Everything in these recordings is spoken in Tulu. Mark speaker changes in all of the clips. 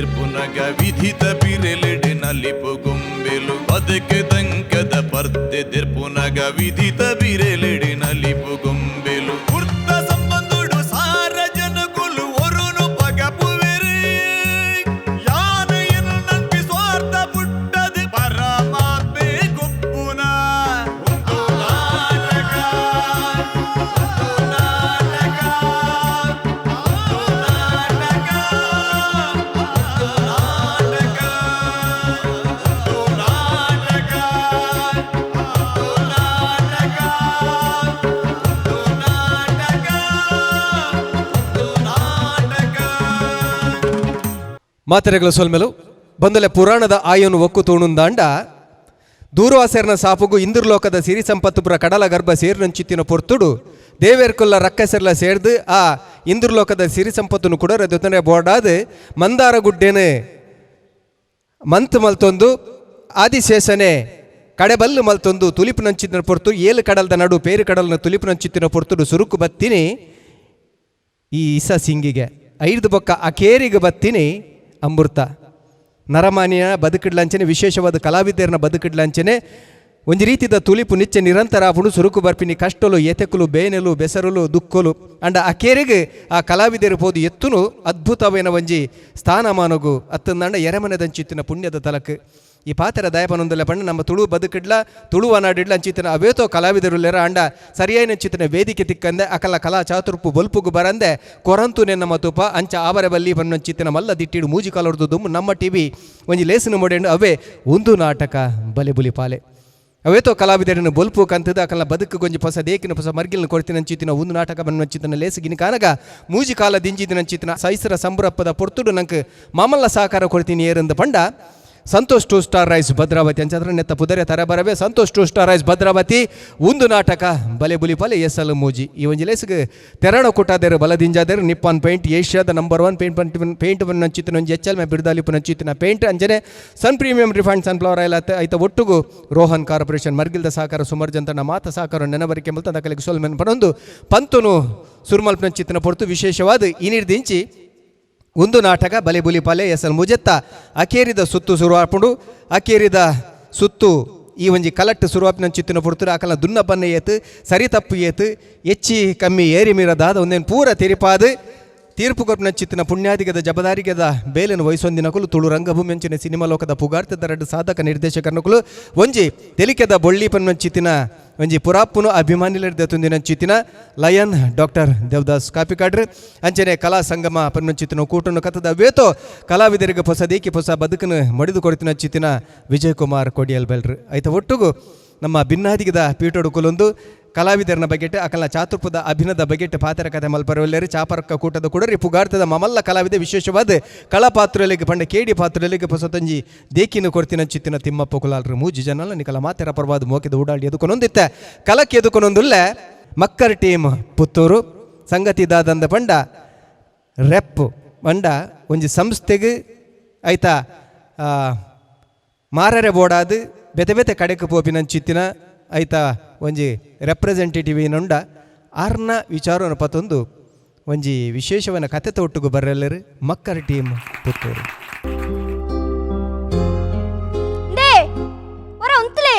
Speaker 1: ದೆರ್ಪುನಗ ವಿಧಿತ ಬಿರೆಲೆಡೆ ನಲಿಪು ಗೊಂಬೆಲು ಬದುಕು ದಂಕದ ಪರ್ದೆ ದೆರ್ಪುನಗ ವಿಧಿತ ಬಿರೆಲೆಡೆ ನಲಿಪು ಗೊಂಬೆಲು ಕುರ್ತ ಸಂಬಂಧುಡು ಸಾರ ಜನಕುಲು ಒರುನು ಪಗಪುವೆರು ಯಾನು ಎನ್ನು ನಂಬಿ ಸ್ವಾರ್ಥ ಪುಟ್ಟದು ಪರಮಾತ್ಮೆ ಗೊಪ್ಪುನ ಒಂದು ನಾಟಕ ಒಂದು ನಾಟಕ ಒಂದು ನಾಟಕ ಒಂದು ನಾಟಕ ಒಂದು ನಾಟಕ ಒಂದು ನಾಟಕ ಒಂದು ನಾಟಕ ಒಂದು ನಾಟಕ.
Speaker 2: ಮಾತೆರೆಗಳ ಸೊಲ್ಮೆಲು ಬಂದಲೆ ಪುರಾಣದ ಆಯನು ಒಕ್ಕು ತೋಣುಂದಾಂಡ ದೂರ್ವಾಸೆರ್ನ ಸಾಪುಗು ಇಂದ್ರಲೋಕದ ಸಿರಿ ಸಂಪತ್ತುಪುರ ಕಡಲ ಗರ್ಭ ಸೇರ್ನಂಚಿತ್ತಿನ ಪೊರ್ತುಡು ದೇವೇರ್ಕುಲ್ಲ ರಕ್ಕಸೆರ್ಲ ಸೇರ್ದು ಆ ಇಂದ್ರಲೋಕದ ಸಿರಿ ಸಂಪತ್ತುನು ಕೂಡ ದೊತ್ತನೆ ಬೋರ್ಡಾದ್ ಮಂದಾರ ಗುಡ್ಡೆನು ಮಂತ್ ಮಲ್ತೊಂದು ಆದಿಶೇಷನೆ ಕಡೆಬಲ್ಲು ಮಲ್ತೊಂದು ತುಲಿಪುನಂಚಿತ್ತಿನ ಪೊರ್ತು ಏಳು ಕಡಲ್ದ ನಡು ಪೇರು ಕಡಲ್ನ ತುಲಿಪುನಂಚಿತ್ತಿನ ಪೊರ್ತುಡು ಸುರುಕು ಬತ್ತಿನಿ ಈ ಇಸ ಸಿಂಗಿಗೆ ಐದು ಬೊಕ್ಕ ಅಕೇರಿಗೆ ಬತ್ತಿನಿ ಅಮೃತ ನರಮಾನಿಯ ಬದುಕಿಡ್ಲಂಚನೆ ವಿಶೇಷವಾದ ಕಲಾವಿದರನ ಬದುಕಿಡ್ಲಂಚನೆ ಒಂಜಿ ರೀತಿದ ತುಲಿಪು ನಿಚ್ಚೆ ನಿರಂತರ ಆಪುಂಡು ಸುರುಕು ಬರ್ಪಿನಿ ಕಷ್ಟಲು ಎತೆಕುಲು ಬೇನೆಲು ಬೆಸರುಲು ದುಕ್ಕಲು ಅಂಡ ಅಕೇರಿಗೆ ಆ ಕಲಾವಿದರು ಪೋದು ಎತ್ತುನು ಅದ್ಭುತವೇನ ಒಂಜಿ ಸ್ಥಾನಮಾನಗು ಅತ್ತಂದಂಡ ಎರಮನೆದಂಚಿತ್ತಿನ ಪುಣ್ಯದ ತಲಕ್ ಈ ಪಾತ್ರ ದಯಪನೊಂದಲ್ಲ ಪಂಡ ನಮ್ಮ ತುಳು ಬದುಕಿಡ್ಲ ತುಳುವ ನಾಡಿಡ್ಲ ಅಂಚಿತ್ತಿನ ಅವೇತೋ ಕಲಾವಿದರುಲ್ಲೆರ ಅಂಡ ಸರಿಯಾಯಿನ ಚಿತ್ತಿನ ವೇದಿಕೆ ತಿಕ್ಕಂದೆ ಅಕಲ ಕಲಾ ಚಾತುರ್ಪು ಬೊಲ್ಪುಗು ಬರಂದೆ ಕೊರಂತು ನೆನ್ನ ಮತುಪ ಅಂಚ ಆವರೆ ಬಲ್ಲಿ ಪನ್ನಂಚಿತ್ತಿನ ಮಲ್ಲ ದಿಟ್ಟಿಡು ಮೂಜಿ ಕಾಲೊರ್ದು ದುಮ್ಮು ನಮ್ಮ ಟಿವಿ ಒಂಜಿ ಲೇಸಿನ ಮೊಡೆಂಡು ಅವೇ ಒಂದು ನಾಟಕ ಬಲೆ ಬುಲಿ ಪಾಲೆ ಅವೇತೋ ಕಲಾವಿದರನ್ನು ಬೊಲ್ಪು ಕಂತದ ಅಕಲ ಬದುಕು ಗೊಂಜಿ ಪೊಸ ದೇಕಿನ ಪೊಸ ಮರ್ಗಿಲ್ನ ಕೊಡ್ತಿನ ಅಂಚಿತ್ತಿನ ಒಂದು ನಾಟಕ ಬನ್ನಂಚಿತ್ತಿನ ಲೇಸುಗಿನ ಕಾನಗ ಮೂಜಿ ಕಾಲ ದಿಂಜಿದಿನ ಅಂಚಿತ್ತಿನ ಸೈಸರ ಸಂಬ್ರಪ್ಪದ ಪೊರ್ತುಡು ನಂಕ್ ಮಾಮಲ್ಲ ಸಹಕಾರ ಕೊಡ್ತೀನಿ ಏರಂದ ಪಂಡ Santosh two star rice Bhadravati ಅಂಚಾದ್ರೆ ನೆತ್ತ ಪುದರೆ ತರ ಬರಬೆ Santosh two star rice Bhadravati ಒಂದು ನಾಟಕ ಬಲೆ ಬುಲಿ ಪಲೆ ಎಸಲು ಮೂಜಿ ಈ ಒಂಜಿ ಲೇಸ್ಗ್ ತೆರಣ ಕುಟಾದೇರು ಬಲದಿಂಜಾದೇರು ನಿಪ್ಪಾನ್ ಪೇಂಟ್ ಏಷ್ಯಾದ ನಂಬರ್ ಒನ್ ಪೇಂಟ್ ಪೇಂಟ್ ನಂಚಿತ್ತಿನ ಒಂಜಿ ಎಚ್ಚಲ್ ಮೇ ಬಿರ್ದಾಲಿಪು ನಂಚಿತ್ತಿನ ಪೇಂಟ್ ಅಂಚನೆ Sun premium refined sunflower oil ಆತ ಐತ ಒಟ್ಟುಗು ರೋಹನ್ ಕಾರ್ಪೊರೇಷನ್ ಮರ್ಗಿಲ್ದ ಸಹಕಾರ ಸುಮರ್ಜಂತನ ಮಾತ ಸಹಕಾರ ನೆನವರಿಕೆ ಮುಲ್ತ ದಕಲಿಗೆ ಸೊಲ್ಮೆನ್ ಪನೊಂದು ಪಂತುನು ಸುರ್ಮಲ್ಪ್ ನಂಚಿತ್ತಿನ ಪೊರ್ತು ವಿಶೇಷವಾದ ಇನಿರ್ದಿಂಚಿ ಒಂದು ನಾಟಕ ಬಲೆ ಬುಲಿ ಪಾಲೆ ಎಸಲ್ ಮುಜೆತ್ತ ಅಕೇರಿದ ಸುತ್ತು ಸುರುವಾಪುಂಡು ಅಕೇರಿದ ಸುತ್ತು ಈ ಒಂಜಿ ಕಲಟ್ಟು ಸುರುವಾಪಿನ ಚಿತ್ತಿನ ಪುರ್ತುರು ಅಕಲ ದುನ್ನ ಬನ್ನ ಏತು ಸರಿ ತಪ್ಪು ಏತು ಹೆಚ್ಚಿ ಕಮ್ಮಿ ಏರಿ ಮೀರದಾದ ಒಂದೇನು ಪೂರ ತೆರಿಪಾದು ತೀರ್ಪು ಕೊರ್ಪಿನ ಚಿತ್ತಿನ ಪುಣ್ಯಾದಿಗದ ಜಬದಾರಿಗದ ಬೇಲೆನು ವಹಿಸೊಂದಿನಕುಲು ತುಳು ರಂಗಭೂಮಿ ಅಂಚಿನ ಸಿನಿಮಾ ಲೋಕದ ಪುಗಾರ್ತದ ರಡ್ಡು ಸಾಧಕ ನಿರ್ದೇಶಕನಕುಲು ಒಂಜಿ ತೆಲಿಕೆದ ಬೊಳ್ಳಿ ಪನ್ವಂಚಿತ್ತಿನ ಒಂಜಿ ಪುರಾಪುನು ಅಭಿಮಾನಿಲರ್ ತುಂದಿನ ಚಿತ್ತಿನ ಲಯನ್ ಡಾಕ್ಟರ್ ದೇವದಾಸ್ ಕಾಪಿಕಾಡ್ರ್ ಅಂಚನೆ ಕಲಾ ಸಂಗಮ ಪನ್ವಂಚಿತ್ತಿನ ಕೂಟನು ಕಥದ ವೇತೋ ಕಲಾವಿದರಿಗೆ ಹೊಸ ದೇಕಿ ಹೊಸ ಬದುಕನ್ನು ಮಡಿದು ಕೊಡ್ತಿನ ಚಿತ್ತಿನ ವಿಜಯ್ ಕುಮಾರ್ ಕೊಡಿಯಲ್ ಬೆಲ್ರ್ ಐತ ಒಟ್ಟುಗು ನಮ್ಮ ಭಿನ್ನಾದಿಗದ ಪೀಠೋಡು ಕುಲೊಂದು ಕಲಾವಿದರನ ಬಗೆಟ್ ಅಕಲ ಚಾತುರ್ಪದ ಅಭಿನದ ಬಗೆಟ್ ಪಾತ್ರ ಕಥೆ ಮಲ್ಪರವಲ್ಲೇರಿ ಚಾಪರಕ್ಕ ಕೂಟದ ಕೂಡ ಪುಗಾರ್ತದ ಮಮಲ್ಲ ಕಲಾವಿದ ವಿಶೇಷವಾದ ಕಳಪಾತ್ರಲಿಗೆ ಪಂಡ ಕೇಡಿ ಪಾತ್ರಲಿಗೆ ಹೊಸತಂಜಿ ದೇಕಿನ ಕೊಡ್ತಿನ ಚಿತ್ತಿನ ತಿಮ್ಮಪ್ಪ ಕುಲಾಲ್ರು ಮೂಜಿ ಜನಲ ನಿಕಲ ಮಾತೆರ ಪರವಾದ ಮೋಕಿದ ಓಡಾಡಿ ಎದುಕೊನೊಂದಿತ್ತ ಕಲಕ್ಕೆ ಎದುಕೊನೊಂದುಲ್ಲ ಮಕ್ಕರ್ ಟೀಮ್ ಪುತ್ತೂರು ಸಂಗತಿ ದಾದಂದ ಪಂಡ ರೆಪ್ ಪಂಡ ಒಂಜಿ ಸಂಸ್ಥೆಗೆ ಆಯ್ತಾ ಮಾರರೆ ಬೋಡಾದ್ ಬೇತೆ ಬೇತೆ ಕಡೆಕ್ ಪೋಪಿನಂಚಿತ್ತಿನ ಐತ ಒಂಜಿ ರೆಪ್ರೆಸೆಂಟೇಟಿವ್ ಏನುಂಡ ಆರ್ನ ವಿಚಾರನ ಪತೊಂದು ಒಂಜಿ ವಿಶೇಷವನ್ನ ಕತೆ ತೊಟ್ಟುಗು ಬರ್ರೆಲ್ಲರು ಮಕ್ಕರ ಟೀಮ್ ಪುತ್ತೂರು.
Speaker 3: ಡೇ ಒರ ಉಂತ್ಲೆ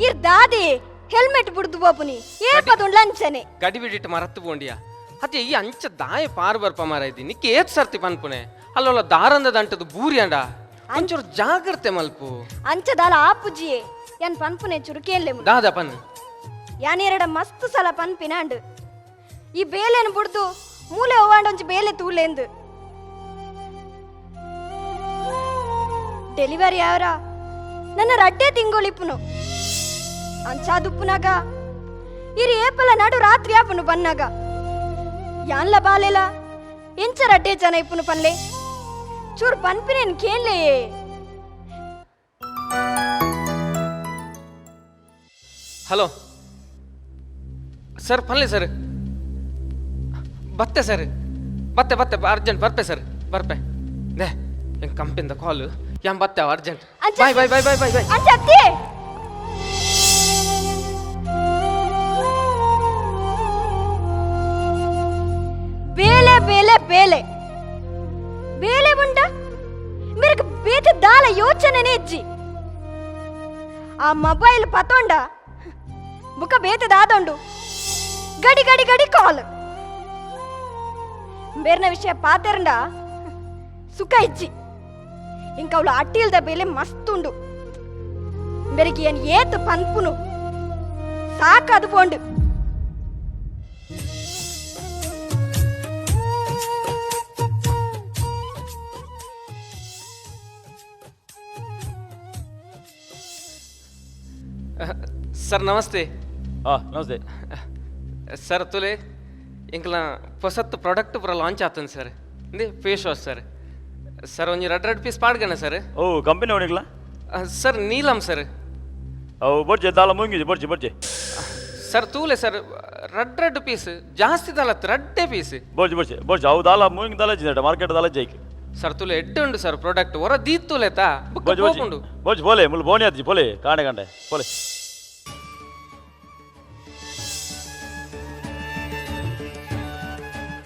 Speaker 3: ಇರ್ ದಾದಿ ಹೆಲ್ಮೆಟ್ ಬುಡ್ದು ಬೋಪುನಿ ಏಪದುಂಡ್ಲ ಅಂಚನೆ
Speaker 4: ಗಡಿ ಬಿಡಿಟ್ಟು ಮರತ್ತು ಬೋಂಡಿಯ ಅದೇ ಈ ಅಂಚ ದಾಯ ಪಾರು ಬರ್ಪ ಮಾರ ಇದ್ದಿ ನಿಕ್ಕೆ ಏತ್ ಸರ್ತಿ ಪನ್ಪುನೆ ಅಲ್ಲೊಲ್ಲ ದಾರಂದ ದಂಟದು ಬೂರಿ ಅಂಡ ಒಂಚೂರು ಜಾಗ್ರತೆ ಮಲ್ಪು.
Speaker 3: ಅಂಚದಾಲ ಆಪುಜಿಯೇ ಯಾನ್ ಪನ್ಪುನೆ ಚುರುಕೇನ್ಲೆ ಮುಲು.
Speaker 4: ದಾದ ಪನ್.
Speaker 3: ಯಾನ್ ಎರಡ ಮಸ್ತ್ ಸಲ ಪನ್ಪಿನ ಅಂಡು ಈ ಬೇಲೆನ್ ಬುಡ್ದು ಮೂಲೆ ಒವಾಂಡ ಒಂಜಿ ಬೇಲೆ ತೂಲೆಂದು ಡೆಲಿವರಿ ಅವರ ನನ್ನ ರಡ್ಡೆ ತಿಂಗಳಿಪ್ಪುನು ಅಂಚಾದುಪ್ಪುನಾಗ ಇರಿ ಏಪಲ ನಡು ರಾತ್ರಿ ಆಪುನು ಬನ್ನಾಗ ಯಾನ್ಲ ಬಾಲೆಲ ಎಂಚ ರಡ್ಡೆ ಜನ ಇಪ್ಪುನು ಪನ್ಲೆ ಚೂರು ಪನ್ಪಿನೇನ್ ಕೇನ್ಲೆ.
Speaker 4: ಹಲೋ ಸರ್, ಪನ್ಲೆ ಸರ್, ಬತ್ತೆ ಸರ್, ಬತ್ತೆ ಬತ್ತೆ, ಅರ್ಜೆಂಟ್ ಬರ್ಪೆ ಸರ್, ಬರ್ಪೆ. ದೇ ಎಂಗ್ ಕಂಪಿಂದ ಕಾಲ್ ಯಾನ್ ಬತ್ತೆ ಅರ್ಜೆಂಟ್.
Speaker 3: ಅಂಚ
Speaker 4: bye bye bye bye bye bye.
Speaker 3: ಅಂಚ ಅತ್ತೆ ಬೇಲೆ ಯೋಚನೆನೇ ಇಜ್ಜಿ. ಆ ಮೊಬೈಲ್ ಪತೊಂಡ ಬುಕ ಬೇತದಾದೊಂಡು ಗಡಿ ಗಡಿ ಗಡಿ ಕಾಲ್. ಬೇರ್ನ ವಿಷಯ ಪಾತೆರಂಡ ಸುಖ ಇಜ್ಜಿ. ಇಂಕ ಅವಳು ಅಟ್ಟಿಲ್ದ ಬೆಲೆ ಮಸ್ತುಂಡು. ಬೆರಗಿ ಏನ್ ಏತು ಪನ್ಪುನು ಸಾಕದು ಪೋಂಡು.
Speaker 4: ಸರ್ ನಮಸ್ತೆ.
Speaker 5: ನಮಸ್ತೆ.
Speaker 4: ಸರ್ ತುಲೆ ಎಂಕ್ಲ ಹೊಸತ್ತು ಪ್ರಾಡಕ್ಟ್ ಪೂರ ಲಾಂಚ್ ಆತನ್ ಸರ್. ಇಂದೇ ಫೇಸ್ ವಾಶ್ ಸರ್. ಸರ್ ಒಂಜಿ ರಡ್ ರಡ್ ಪೀಸ್ ಪಾಡ್ಗಣ ಸರ್.
Speaker 5: ಓ ಕಂಪನಿ ಓಣಿಗ್ಲ?
Speaker 4: Sir Neelam sir.
Speaker 5: ಅವು ಬೊಡ್ಜೆ ದಾಲ ಮುಂಗಿಜಿ ಬೊಡ್ಜಿ ಬೊಡ್ಜಿ.
Speaker 4: ಸರ್ ತೂಲೆ ಸರ್ ರಡ್ ರಡ್ ಪೀಸ್ ಜಾಸ್ತಿ ದಾಲತ್ ರಡ್ಡೆ ಪೀಸ್.
Speaker 5: ಬೊಡ್ಜಿ ಬೊಡ್ಜಿ ಬೊಡ್ಜಿ ಅವು ದಾಲ ಮುಂಗಿ ದಾಲ ಜಿಂದ ಮಾರ್ಕೆಟ್ ದಾಲ ಜೈಕ್.
Speaker 4: ಸರ್ ತುಲೆ ಎಡ್ಡೆ ಉಂಡು ಸರ್ ಪ್ರಾಡಕ್ಟ್ ಹೊರ ದೀತ್ ತುಲೆತಾ ಬುಕ್
Speaker 5: ಬೊಜ್ಜಿ ಬೊಜ್ಜಿ
Speaker 4: ಪೋಪುಂಡು.
Speaker 5: ಬೊಜ್ಜಿ ಬೋಲೆ ಮುಲ್ ಬೋನಿ ಅಜ್ಜಿ ಬೋಲೆ ಕಾಣೆ ಕಾಂಡೆ ಬೋಲೆ.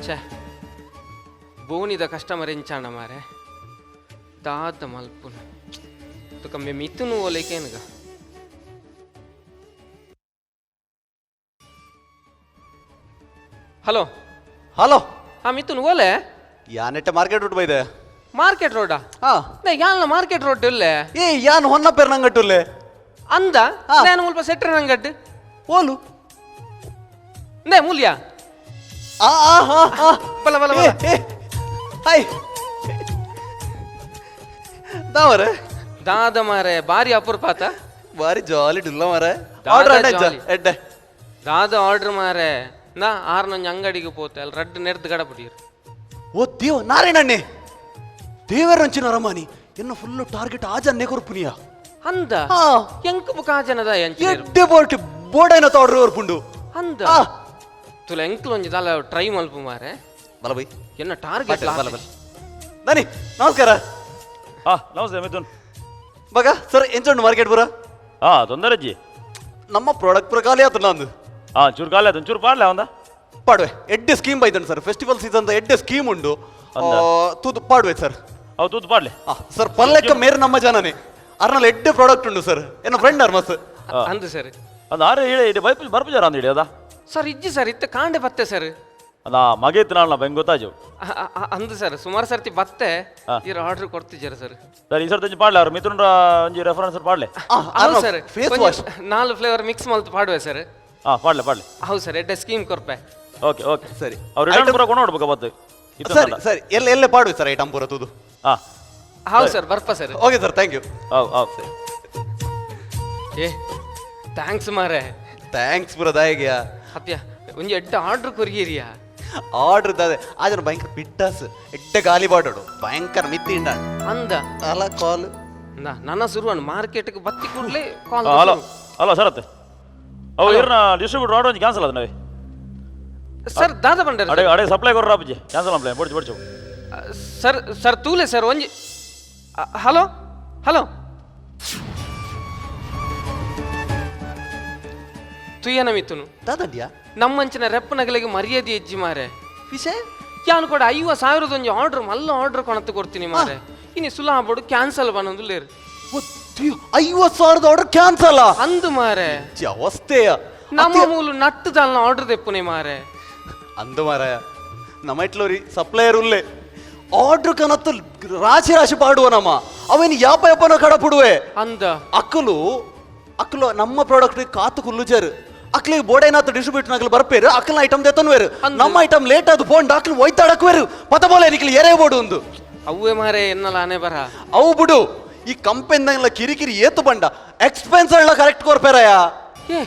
Speaker 4: ಛೇ ಬೋನಿದ ಕಸ್ಟಮರ್ ಎಂಚಾಣ ಮಾರೆ ದಾದ ಮಲ್ಪುನು ತುಕ ಮೆ ಮಿತ್ತುನು ಓಲೇಕೇನುಗ. Hello
Speaker 1: hello.
Speaker 4: ಹಾ ಮಿಥುನ್ ಓಲೆ.
Speaker 1: ಯಾನೆಟ್ಟ ಮಾರ್ಕೆಟ್ ರೂಟ್ ಬೈದೆ.
Speaker 4: ಮಾರ್ಕೆಟ್ ರೋಡಾ?
Speaker 1: ಹಾ.
Speaker 4: ಯಾನ್ಲ ಮಾರ್ಕೆಟ್ ರೋಡ್ ಇಲ್ಲೇ.
Speaker 1: ಏ ಯಾನ್ ಹೊನ್ನ ಪೇರ್ ನಂಗಟ್ಟುಲ್ಲೆ.
Speaker 4: ಅಂದ ನಾನು ಮುಲ್ಪ ಸೆಟ್ರ ನಂಗಟ್ಟು
Speaker 1: ಓಲು
Speaker 4: ನೇ ಮೂಲ್ಯ.
Speaker 1: ಆ ಆ ಹಾ ಹಾ
Speaker 4: ಬಲ ಬಲ ಬಲ.
Speaker 1: ಹಾಯ್ ದಾವರೆ.
Speaker 4: ದಾದ ಮಾರೆ ಬಾರಿ ಅಪರೂಪ ಆತ.
Speaker 1: ಬಾರಿ ಜಾಲಿ ಡುಲ್ಲ ಮಾರೆ.
Speaker 4: ದಾದ
Speaker 1: ಆರ್ಡರ್ ಅಡ್ಡ
Speaker 4: ಜಾಲಿ.
Speaker 1: ಎಡ್ಡೆ.
Speaker 4: ದಾದ ಆರ್ಡರ್ ಮಾರೆ ನಾ ಆರ್ ನಂಜ್ ಅಂಗಡಿಗೆ ಪೋತೆ ಅಲ್ಲಿ ರಡ್ಡು ನೆರ್ದು ಗಡಪಡಿರು.
Speaker 1: ಓ ದೇವ ನಾರಾಯಣಣ್ಣೆ ದೇವರಂಚಿನ ರಮಾನಿ ಎನ್ನ ಫುಲ್ ಟಾರ್ಗೆಟ್ ಆಜನ್ನೇ ಕೊರ್ಪುನಿಯ.
Speaker 4: ಅಂದ
Speaker 1: ಹಾ.
Speaker 4: ಎಂಕ್ ಬುಕ ಆಜನದ ಎಂಚ
Speaker 1: ಎಡ್ಡೆ ಬೋರ್ಟ್ ಬೋರ್ಡೈನ ಆರ್ಡರ್ ಕೊರ್ಪುಂಡು.
Speaker 4: ಅಂದ
Speaker 1: ಆ.
Speaker 4: ತುಲ ಎಂಕ್ಲ ಒಂಜಿ ದಾಲ ಟ್ರೈ ಮಲ್ಪು ಮಾರೆ.
Speaker 1: ಬಲ ಬೈ
Speaker 4: ಎನ್ನ ಟಾರ್ಗೆಟ್.
Speaker 1: ಬಲ ಬಲ ನಾನಿ ನಮಸ್ಕಾರ.
Speaker 5: ನಮಸ್ತೆ ಮಿಥುನ್.
Speaker 1: ಮಗ ಸರ್ ಎಂಚುಂಡು ಮಾರ್ಕೆಟ್ ಪೂರ?
Speaker 5: ತೊಂದರೆ ಅಜ್ಜಿ.
Speaker 1: ನಮ್ಮ ಪ್ರಾಡಕ್ಟ್ ಪೂರ ಖಾಲಿ ಆತು ನಂದು.
Speaker 5: ಚೂರು ಖಾಲಿ ಆತು ಚೂರು ಪಾಡ್ಲೆ ಅವಂದ.
Speaker 1: ಪಾಡುವೆ ಎಡ್ಡೆ ಸ್ಕೀಮ್ ಬೈದನ್ ಸರ್ ಫೆಸ್ಟಿವಲ್ ಸೀಸನ್ ಎಡ್ಡೆ ಸ್ಕೀಮ್ ಉಂಡು.
Speaker 5: ಅಂದ?
Speaker 1: ತೂದು ಪಾಡುವೆ ಸರ್.
Speaker 5: ಅವು ತೂತು ಪಾಡ್ಲೆ.
Speaker 1: ಸರ್ ಪಲ್ಲೆಕ್ಕ ಮೇರೆ ನಮ್ಮ ಜನನೇ ಅರ್ನಲ್ಲಿ ಎಡ್ಡೆ ಪ್ರಾಡಕ್ಟ್ ಉಂಡು ಸರ್ ಎನ್ನ ಫ್ರೆಂಡ್ ಅರ್ ಮಸ್.
Speaker 4: ಅಂದು ಸರ್.
Speaker 5: ಅದು ಆರೆ ಹೇಳಿ ಇದು ಬೈಪು ಬರ್ಪುಜಾರ ಅಂದ ಹೇಳಿ ಅದ.
Speaker 4: ಸರ್ ಇಜ್ಜಿ ಸರ್ ಇತ್ತ ಕಾಂಡೆ ಬತ್ತೆ ಸರ್.
Speaker 5: ಅದ ಮಗೇತ್ ನಾಳ ಬೆಂಗ್ ಗೊತ್ತಾಜು.
Speaker 4: ಅಂದು ಸರ್ ಸುಮಾರು ಸರ್ತಿ ಬತ್ತೆ
Speaker 5: ಹಾ.
Speaker 4: ಇರ ಆರ್ಡರ್ ಕೊಡ್ತಿದ್ದೀರ ಸರ್.
Speaker 5: ಸರ್ ಈ ಸರ್ತಿ ಪಾಡ್ಲೆ ಅವ್ರು ಮಿಥುನ್ರ ಒಂಜಿ ರೆಫರೆನ್ಸ್ ಪಾಡ್ಲೆ.
Speaker 4: ಹೌದು ಸರ್
Speaker 1: ಫೇಸ್ ವಾಶ್
Speaker 4: ನಾಲ್ ಫ್ಲೇವರ್ ಮಿಕ್ಸ್ ಮಲ್ತು ಪಾಡುವೆ ಸರ್.
Speaker 5: ಪಾಡ್ಲೆ ಪಾಡ್ಲೆ.
Speaker 4: ಹೌದು ಸರ್ ಎಡ್ಡೆ ಸ್ಕೀಮ್ ಕೊರ್ಪೆ.
Speaker 5: ಓಕೆ ಓಕೆ
Speaker 1: ಸರಿ.
Speaker 5: ಅವ್ರು ರಿಟರ್ನ್
Speaker 1: Item-
Speaker 5: ಪೂರ ಕೊಂಡು ನೋಡ್ಬೇಕು ಬತ್ತು.
Speaker 1: ಸರಿ ಸರಿ ಎಲ್ಲ ಎಲ್ಲೇ ಪಾಡುವೆ ಸರ್ ಐಟಮ್ ಪೂರ ತೂದು.
Speaker 4: ಹೌದು sir ಬರ್ಪ sir.
Speaker 1: Okay sir thank you.
Speaker 5: ಹೌದು ಹೌದು.
Speaker 4: ಏ thanks ಮಾರೆ.
Speaker 1: Thanks ಪೂರ ದಾಯಿಗೆಯಾ.
Speaker 4: ಅತ್ಯ ಒಂಜಿ ಎಡ್ಡೆ ಆರ್ಡರ್ ಕೊರಿಯರಿಯಾ.
Speaker 1: ಆರ್ಡರ್ ದಾದೆ ಆ ಜನ ಭಯಂಕರ ಬಿಟ್ಟಾಸ್ ಎಡ್ಡೆ ಗಾಲಿ ಬಾಡೋಡು ಭಯಂಕರ ಮಿತ್ತಿ ಇಂಡ
Speaker 4: ಅಂದ
Speaker 1: ಅಲ್ಲ ಕಾಲ್.
Speaker 4: ನನ್ನ ಶುರುವನ್ ಮಾರ್ಕೆಟ್ಗೆ ಬತ್ತಿ ಕೂಡಲೇ ಕಾಲ್.
Speaker 5: ಹಲೋ ಹಲೋ ಸರ್ ಅತ್ತೆ ಅವು ಇರ್ನ ಡಿಸ್ಟ್ರಿಬ್ಯೂಟರ್ ಆರ್ಡರ್ ಒಂಜಿ ಕ್ಯಾನ್ಸಲ್ ಆದ ನಾವೇ.
Speaker 4: ಸರ್ ದಾದ ಬಂಡರ್.
Speaker 5: ಅಡೆ ಅಡೆ ಸಪ್ಲೈ ಕೊರ್ರ ಅಪ್ಪಾಜಿ ಕ್ಯಾನ್ಸಲ್ ಅಪ್ಲೈ ಬೊಡ್ಚಿ ಬೊಡ್ಚು.
Speaker 4: ಸರ್ ಸರ್ ತೂಲೆ ಸರ್ ಒಂಜಿ ಹಲೋ ಹಲೋ ತುಯ್ಯನ ಮಿತ್ತುನು.
Speaker 1: ದಾದಂಡ್ಯಾ?
Speaker 4: ನಮ್ಮಂಚಿನ ರೆಪ್ಪನಗಲಿಗೆ ಮರ್ಯಾದೆ ಹೆಜ್ಜಿ ಮಾರೆ.
Speaker 1: ವಿಷಯ
Speaker 4: ಯಾನು ಕೂಡ 50,000 ಒಂಜಿ ಆರ್ಡರ್ ಮಲ್ಲ ಆರ್ಡರ್ ಕೊಣತ್ತು ಕೊಡ್ತೀನಿ ಮಾರೆ. ಇನಿ ಸುಲಭ ಕ್ಯಾನ್ಸಲ್ ಬನ್ನೊಂದು ಲೇರು.
Speaker 1: 50,000 ಆರ್ಡರ್ ಕ್ಯಾನ್ಸಲ್
Speaker 4: ಅಂದು ಮಾರೆ.
Speaker 1: ಅವಸ್ಥೆಯ.
Speaker 4: ನಮ್ಮ ಮೂಲು ನಟ್ಟು ದಾಲ್ನ ಆರ್ಡರ್ ತೆಪ್ಪುನೆ ಮಾರೆ.
Speaker 1: ಅಂದು ಮಾರಾಯ ನಮ್ಮ ಇಟ್ಲೋರಿ ಸಪ್ಲೈಯರ್ ಉಲ್ಲೆ ಆರ್ಡರ್ ಕನತ್ತು ರಾಶಿ ರಾಶಿ ಪಾಡುವ ನಮ್ಮ ಅವೇನು ಯಾಪ ಯಾಪನ ಕಡಪುಡುವೆ.
Speaker 4: ಅಂದ
Speaker 1: ಅಕ್ಕಲು ಅಕ್ಕಲು ನಮ್ಮ ಪ್ರಾಡಕ್ಟ್ ಕಾತು ಕುಲ್ಲುಜರು ಅಕ್ಲಿಗೆ ಬೋರ್ಡೇನಾತು ಡಿಸ್ಟ್ರಿಬ್ಯೂಟರ್ ನಗಲು ಬರ್ಪೇರು ಅಕ್ಕಲ ಐಟಮ್ ದೇತನ್ವೇರು ನಮ್ಮ ಐಟಮ್ ಲೇಟ್ ಅದು ಫೋನ್ ಡಾಕ್ಲು ಒಯ್ತಾಡಕ್ವೇರು ಪತ ಬೋಲೆ ನಿಕ್ಲಿ ಏರೇ ಬೋರ್ಡು ಒಂದು.
Speaker 4: ಅವ್ವೆ ಮಾರೆ ಎನ್ನಲ ಆನೆ ಬರ.
Speaker 1: ಅವು ಬಿಡು ಈ ಕಂಪೆನಿದಂಗೆಲ್ಲ ಕಿರಿಕಿರಿ ಏತು ಬಂಡ ಎಕ್ಸ್ಪೆನ್ಸ್ ಎಲ್ಲ ಕರೆಕ್ಟ್ ಕೊರ್ಪೇರಯ್ಯ.
Speaker 4: ಏ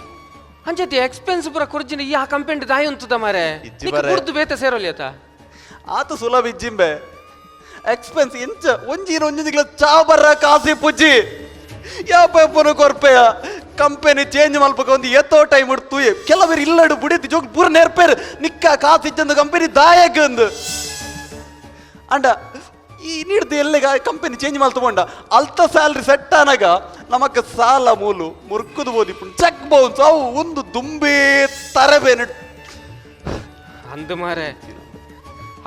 Speaker 4: ಅಂಚತಿ ಎಕ್ಸ್ಪೆನ್ಸ್ ಪೂರ ಕುರ್ಜಿನ ಈ ಆ ಕಂಪೆನಿ ದಾಯಿ ಉಂತದ ಮಾರೆ.
Speaker 1: ಇಜ್ಜಿ
Speaker 4: ನಿಕ್
Speaker 1: ಮಾರೆ.
Speaker 4: ಬುಡ್ದು ಬೇತೆ ಸೇರೋಲಿ ಆತ.
Speaker 1: ಆತ ಸುಲಭ ಇಜ್ಜಿಂಬೆ ಎಕ್ಸ್ಪೆನ್ಸ್ ಇಂಚ ಒಂಜಿ ಒಂಜಿ ಚಾ ಬರ್ರ ಕಾಸಿ ಪುಜ್ಜಿ ಯಾಪನ ಕೊರ್ಪೆಯ ಕಂಪೆನಿ ಚೇಂಜ್ ಮಲ್ಪಕ ಒಂದು ಏತೋ ಟೈಮ್ ಇಡ್ತು ಕೆಲವರು ಇಲ್ಲಡು ಬುಡಿತಿ ಜೋಗ್ ಪೂರ ನೇರ್ಪೇರು ನಿಕ್ಕ ಕಾಸು ಇಜ್ಜಂದು ಕಂಪೆನಿ ದಾಯಕ ಅಂದು ಅಂಡ ಈ ನೀಡ್ದು ಎಲ್ಲಿಗ ಕಂಪೆನಿ ಚೇಂಜ್ ಮಲ್ತು ತಗೊಂಡ ಅಲ್ತ ಸ್ಯಾಲ್ರಿ ಸೆಟ್ ಆನಾಗ ನಮಕ್ ಸಾಲ ಮೂಲು ಮುರ್ಕುದು ಬೋದಿಪ್ಪು ಚೆಕ್ ಬೌನ್ಸ್ ಅವು ಒಂದು ದುಂಬೇ ತರಬೇನು.
Speaker 4: ಅಂದು ಮಾರೆ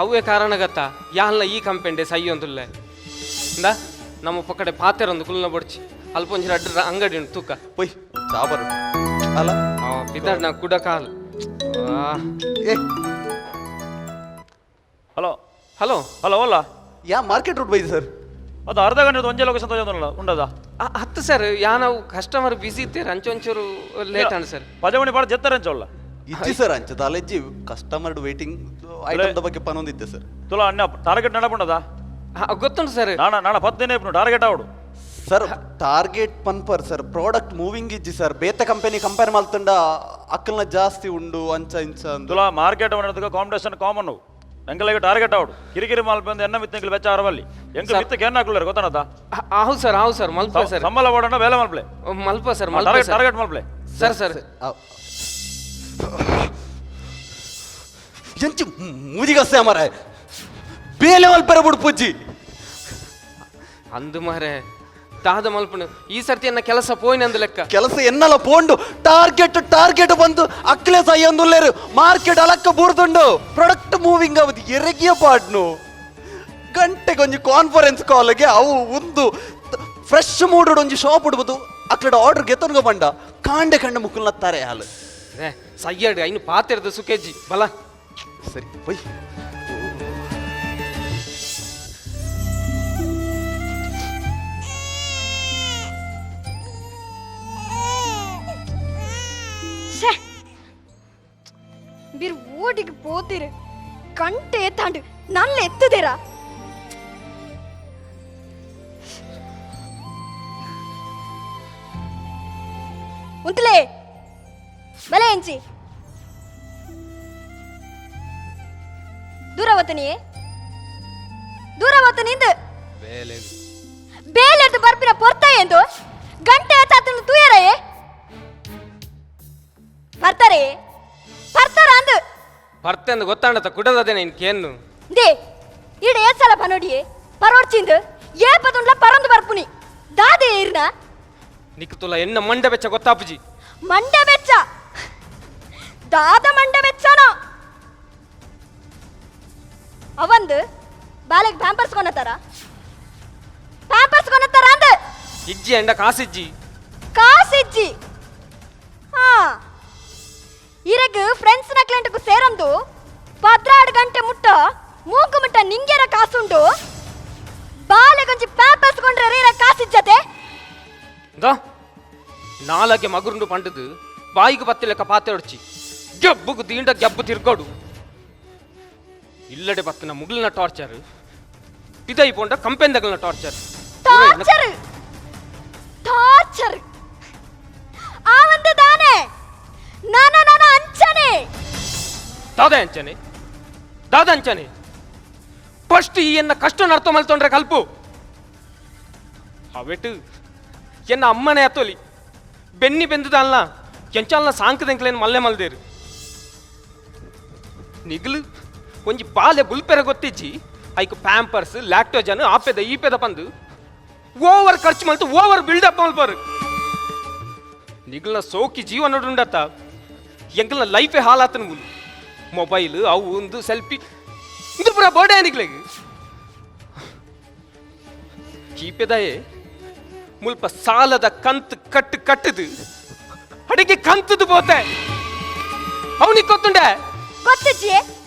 Speaker 4: ಅವ್ವೆ ಕಾರಣ ಗತ್ತ ಯಾನ್ಲ ಈ ಕಂಪೆಂಡೆ ಸೈಯೊಂದುಲ್ಲೆ ಇಂದ ನಮ್ಮ ಪಕ್ಕಡೆ ಪಾತೆರೊಂದು ಕುಲ್ನ ಬೊಡ್ಚಿ ಅಲ್ಪ ಒಂಜಿ ರಡ್ಡ್ ಅಂಗಡಿ ಉಂಟು ತೂಕ.
Speaker 1: ಪೊಯ್ ಚಾ ಬರು ಅಲ್ಲ.
Speaker 4: ಪಿದಾಡ್ ನಾ ಕುಡ ಕಾಲ್.
Speaker 1: ಏ.
Speaker 5: ಹಲೋ.
Speaker 4: ಹಲೋ.
Speaker 5: ಹಲೋ, ಅಲ್ಲ.
Speaker 1: ಯಾ ಮಾರ್ಕೆಟ್ ರೂಟ್ ಬೈದು ಸರ್?
Speaker 5: ಅದು ಅರ್ಧ ಗಂಟೆ ಒಂಜೆ ಲೊಕೇಶನ್ ತೋಜೊಂದುಲ್ಲ ಉಂಡದ.
Speaker 4: ಹತ್ತು ಸರ್, ಯಾ ನಾವು ಕಸ್ಟಮರ್ ಬಿಸಿ ಇತ್ತೇರು, ಅಂಚೊಂಚೂರು ಲೇಟ್ ಅಂಡ್ ಸರ್.
Speaker 5: ಪಜಮಣಿ ಪಾಡ ಜೆತ್ತಾರೆ ಅಂಚೊಲ್ಲ.
Speaker 1: ಇಜ್ಜಿ ಸರ್, ಅಂಚ ದಾಲೆಜ್ಜಿ, ಕಸ್ಟಮರ್ ವೇಟಿಂಗ್ ಐಟಮ್ the ಬಗ್ಗೆ ಪನೊಂದಿತ್ತೆ ಸರ್.
Speaker 5: ತುಲ ಅಣ್ಣ, ಟಾರ್ಗೆಟ್ ನಡಪುಂಡದ?
Speaker 4: ಗೊತ್ತುಂಟು ಸರ್.
Speaker 5: ನಾಣ ನಾಣ 10 ದಿನ ಇಪ್ಪು ಟಾರ್ಗೆಟ್ ಆವಡು.
Speaker 1: ಸರ್, ಟಾರ್ಗೆಟ್ ಪನ್ಪರ್ ಸರ್, ಪ್ರಾಡಕ್ಟ್ ಮೂವಿಂಗ್ ಇಜ್ಜಿ ಸರ್. ಬೇತೆ ಕಂಪನಿ ಕಂಪೇರ್ ಮಲ್ತಂಡ ಅಕ್ಕಲ್ನ ಜಾಸ್ತಿ ಉಂಡು, ಅಂಚ ಇಂಚ ಅಂದು.
Speaker 5: ತುಲ ಮಾರ್ಕೆಟ್ ಕಾಂಪಿಟೇಷನ್ ಕಾಮನ್, ಎಂಕಲೆಗ್ ಟಾರ್ಗೆಟ್ ಆವಡು. ಕಿರಿಕಿರಿ ಮಾಲ್ಪಂದು ಎನ್ನ ಮಿತ್ತ ಎಂಕಲ್ ಬೆಚ್ಚ ಆರವಲ್ಲಿ ಎಂಕ ಮಿತ್ತ ಕೇನ್ ಹಾಕ್ಲರ್ ಗೊತ್ತನದ.
Speaker 4: ಆಹು ಸರ್, ಆಹು ಸರ್, ಮಲ್ಪ ಸರ್.
Speaker 5: ಸಂಬಳ ಓಡೋಣ, ಬೇಲೆ ಮಲ್ಪ್ಲೆ.
Speaker 4: ಮಲ್ಪ ಸರ್, ಮಲ್ಪ.
Speaker 5: Target
Speaker 4: sir.
Speaker 5: ಟಾರ್ಗೆಟ್ ಮಲ್ಪ್ಲೆ.
Speaker 4: Sir sir.
Speaker 1: ಎಂಚು ಮೂಜಿಗಸ್ತೆ ಮರ ಬೇಲೆ ಮಲ್ಪೆರ ಬಿಡು ಪುಜ್ಜಿ.
Speaker 4: ಅಂದು ಮಾರೆ, ದಾದ ಮಲ್ಪನು ಈ ಸರ್ತಿ ಎನ್ನ ಕೆಲಸ ಪೋಯಿನಂದು ಲೆಕ್ಕ.
Speaker 1: ಕೆಲಸ ಎನ್ನಲ ಪೋಂಡು, ಟಾರ್ಗೆಟ್ ಟಾರ್ಗೆಟ್ ಬಂದು ಅಕ್ಲೆ ಸಯ್ಯಂದುಲ್ಲೇರು, ಮಾರ್ಕೆಟ್ ಅಲಕ್ಕ ಬೂರ್ದುಂಡು, ಪ್ರಾಡಕ್ಟ್ ಮೂವಿಂಗ್ ಅವದು ಎರೆಗಿಯ ಪಾಡ್ನು. ಗಂಟೆಗೆ ಒಂಜಿ ಕಾನ್ಫರೆನ್ಸ್ ಕಾಲ್ಗೆ ಅವು ಒಂದು ಫ್ರೆಶ್ ಮೂಡ್ ಒಂಜಿ ಶಾಪ್ ಉಡ್ಬೋದು, ಅಕ್ಲಡ ಆರ್ಡರ್ ಗೆತ್ತನ್ಗ ಬಂಡ ಕಾಂಡೆ ಕಂಡ ಮುಕ್ಕುಲ್ನತ್ತಾರೆ ಹಾಲು.
Speaker 4: ಏ ಸಯ್ಯಡ್ ಐನು ಪಾತೆರ್ದು ಸುಖೇಜಿ ಬಲ.
Speaker 1: ಸರಿ ಬೈ.
Speaker 3: ಛೇ, ಬಿರ್ ಓಟಿಗೆ ಪೋತಿರು ಗಂಟೆ ಎತ್ತಾಂಡು ನಲ್ಲ ಎತ್ತುದಿರಾ? ಉಂತಲೇ ಬಲೆ ಎಂಚಿ ದೂರವತನಿಯೇ ದೂರವತನಿಂದ
Speaker 4: ಬೇಲೆ.
Speaker 3: ಬೇಲೆರ್ದು ಬರ್ಪಿನ ಪೊರ್ತ ಎಂದು ಗಂಟೆ ಎತ್ತಾತನು ತೂಯರೇ ಬರ್ತಾರೆ ಬರ್ತಾರ ಅಂದು.
Speaker 4: ಬರ್ತಂದು ಗೊತ್ತಾಂಡತ ಕುಡದದೇನೆ ಇನ್ ಕೇನ್ನು.
Speaker 3: They ಈಡ ಏಸಲ ಪನೋಡಿಯೇ ಪರೋಡ್ಚಿಂದು ಏ ಪದುಂಡ್ಲ ಪರಂದು ಬರ್ಪುನಿ ದಾದೆ ಇರ್ನ.
Speaker 4: ನಿಕ್ ತುಲ ಎನ್ನ ಮಂಡೆ ಬೆಚ್ಚ ಗೊತ್ತಾಪುಜಿ.
Speaker 3: ಮಂಡೆ ಬೆಚ್ಚ ದಾದ ಮಂಡೆ ಬೆಚ್ಚನೋ ಅವಂದು ಬಾಲೆಗ್ ಪ್ಯಾಂಪರ್ಸ್ ಕೊನತಾರ, ಪ್ಯಾಂಪರ್ಸ್ ಕೊನತಾರ ಅಂದ.
Speaker 4: ಇಜ್ಜಿ ಎಂಡ ಕಾಸಿಜ್ಜಿ.
Speaker 3: ಕಾಸಿಜ್ಜಿ. ಹಾ, ಇರಗ್ ಫ್ರೆಂಡ್ಸ್ ನಕ್ಲೆಂಟకు ಸೇರಂದು 12 ಗಂಟೆ ಮುಟ್ಟ ಮೂಗು ಮುಟ್ಟ ನಿಂಗೆರ ಕಾಸುಂಡು, ಬಾಲೆಗೊಂಜಿ ಪ್ಯಾಂಪರ್ಸ್ ಕೊಂಡ್ರೆ ರೀರ ಕಾಸಿಜ್ಜತೆ.
Speaker 4: ದಾ ನಾಲಗೆ ಮಗುರುಂಡು ಪಂಡದು ಬಾಯಿಗೆ ಬತ್ತಿ ಲೆಕ್ಕ ಪಾತೆ ಹೊಡ್ಚಿ ಗೆಬ್ಬುಗು ದಿಂಡ ಗೆಬ್ಬು ತಿರ್ಗೋಡು ಇಲ್ಲಡೆ ಬತ್ತಿನ ಮುಗಿಲಿನ ಟಾರ್ಚರ್, ಪಿದೈ ಪೋಂಡ ಕಂಪೆಂದಗಲ್ನ ಟಾರ್ಚರ್.
Speaker 3: ಟಾರ್ಚರ್ ಟಾರ್ಚರ್ ಆ ಒಂದು ದಾನೆ ನಾನ ನಾನ ಅಂಚನೆ.
Speaker 4: ದಾದ ಅಂಚನೆ, ದಾದ ಅಂಚನೆ. ಫಸ್ಟ್ ಈ ಎನ್ನ ಕಷ್ಟ ನಡ್ತೊ ಮಲ್ತೊಂಡ್ರೆ ಕಲ್ಪು ಅವೆಟು ಎನ್ನ ಅಮ್ಮನೆ ಅತ್ತೊಲಿ ಬೆನ್ನಿ ಬೆಂದುದಲ್ಲ ಕೆಂಚಾಲ್ನ ಸಾಂಕದೆಂಕ್ಲೇನು ಮಲ್ಲೆ ಮಲ್ದೇರು ನಿಗ್ಲು ಒಂಜಿ ಬಾಲೆ ಬುಲ್ಪೆರ ಗೊತ್ತಿಜ್ಜಿ, ಐಕ್ ಪ್ಯಾಂಪರ್ಸ್ ಲ್ಯಾಕ್ಟೋಜನ್ ಆಪೆದ ಈಪೆದ ಪಂದು ಓವರ್ ಖರ್ಚು ಮಲ್ತು ಓವರ್ ಬಿಲ್ಡಪ್ ಮಲ್ಪರು. ನಿಗ್ಲ್ನ ಸೋಕಿ ಜೀವನ ಉಂಡತ್ತ ಎಂಕಲ್ನ ಲೈಫೇ ಹಾಲಾತನ ಮುಲು ಮೊಬೈಲ್ ಅವು ಒಂದು ಸೆಲ್ಫಿ ಇಂದು ಪೂರ ಬೋರ್ಡೆ ನಿಗ್ಲೆಗ್ ಈಪೆದಾಯೆ ಮುಲ್ಪ ಸಾಲದ ಕಂತು ಕಟ್ಟು ಕಟ್ಟದು ಅಡಿಗೆ ಕಂತದು ಪೋತೆ ಅವನಿಗೆ ಗೊತ್ತುಂಡೆ.
Speaker 3: ಗೊತ್ತುಜ್ಜಿ,